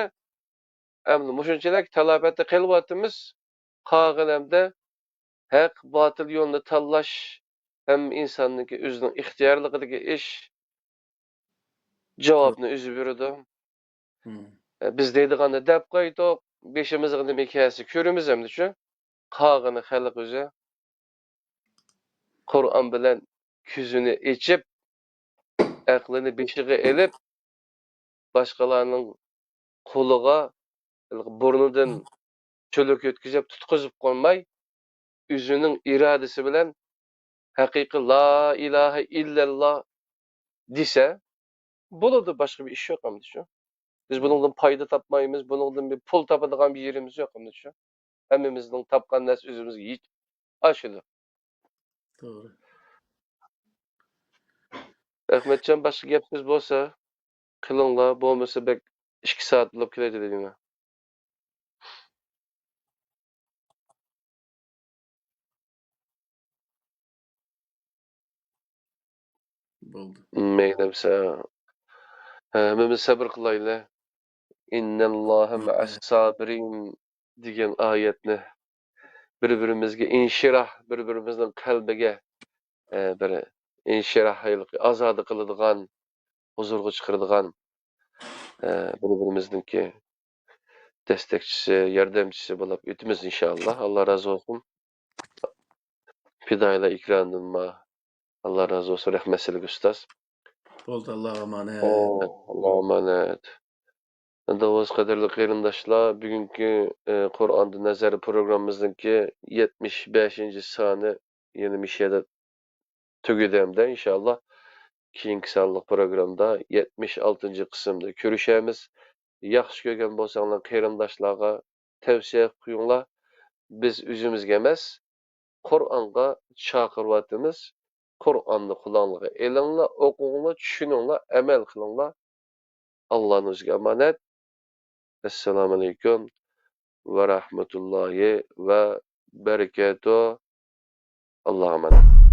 ئەمدى مۇشۇنچىلىك تالاپەتتە قېلىۋاتىمىز. قالغىنى ئەمدى ھەق، باتىل يولنى تاللاش ھەممە ئىنساننىڭكى ئۆزىنىڭ ئىختىيارلىقىدىكى ئىش. جاۋابنى ئۆزى بېرىدۇ. مم. ئە، بىز دەيدىغاننى دەپ قويدۇق، بېشىمىزغا نېمە كەلسە كۆرىمىز ئەمدىچۇ. قالغىنى خەلق ئۆزى. قۇرئان بىلەن كۆزىنى ئېچىپ، ئەقلىنى بېشىغا ئېلىپ، باشقىلارنىڭ قولىغا، بۇرنىدىن چۆلەك ئۆتكۈزۈپ، تۇتقۇزۇپ قويماي، ئۆزىنىڭ ئىرادىسى بىلەن ھەقىقىي لا ئىلاھە ئىللەللا دېسە، بولىدۇ، باشقا بىر ئىش يوق ئەمدى شۇ. بىز بۇنىڭدىن پايدا تاپمايمىز، بۇنىڭدىن بىر پۇل تاپىدىغان بىر يېرىمىز يوق ئەمدى شۇ. ھەممىمىزنىڭ تاپقان نەرسە ئۆزىمىزگە يېت-، ئاشىدۇ. توغرا. ئەخمەتجان، باشقا گەپ سۆز بولسا قىلىڭلار، بولمىسا بەك ئىككى سائەت بولۇپ كېلەيدۇ دېدىم. بولدى. مەيلى بولسا، ھەممىمىز سەبرى قىلايلى. «ئىننەللاھە مەئەس سابىرىن» دېگەن ئايەتنى بىر-بىرىمىزگە ئىنشىراھ، بىر-بىرىمىزنىڭ قەلبىگە، ئە، بىر ئىنشىراھ، ئازادە قىلىدىغان، ھۇزۇرغا چىقىرىدىغان، ئە، بىر-بىرىمىزنىڭكى دەستەكچىسى، ياردەمچىسى بولۇپ ئۆتىمىز ئىنشائاللا. ئاللا رازى بولسۇن. پىدائىيلار ئېكراندىنمۇ ئاللا رازى بولسۇن. رەھمەت سىلىگە ئۇستاز. بولدى، ئاللاغا ئامانەت. ئاللاغا ئامانەت. ئەمدى بولسا قەدىرلىك قېرىنداشلار، بۈگۈنكى، ئى، قۇرئاندا نەزەر پروگراممىمىزنىڭكى يەتمىش بەشىنچى سانى يەنە مۇشۇ يەردە تۈگىدى ئەمدى ئىنشائاللا. كېيىنكى سانلىق پروگرامدا يەتمىش ئالتىنچى قىسىمدا كۆرۈشەرمىز. ياخشى كۆرگەن بولساڭلار قېرىنداشلارغا تەۋسىيە قىلىپ قويۇڭلار. بىز ئۆزىمىزگە ئەمەس، قۇرئانغا چاقىرىۋاتىمىز. قۇرئاننى قۇلاقلىرىغا ئېلىڭلار، ئوقۇڭلار، چۈشىنىڭلار، ئەمەل قىلىڭلار. ئاللانىڭ ئۆزىگە ئامانەت. ئەسسالامۇئەلەيكۇم ۋە رەھمەتۇللاھى ۋە بەرىكاتۇھ. ئاللاغا ئامانەت.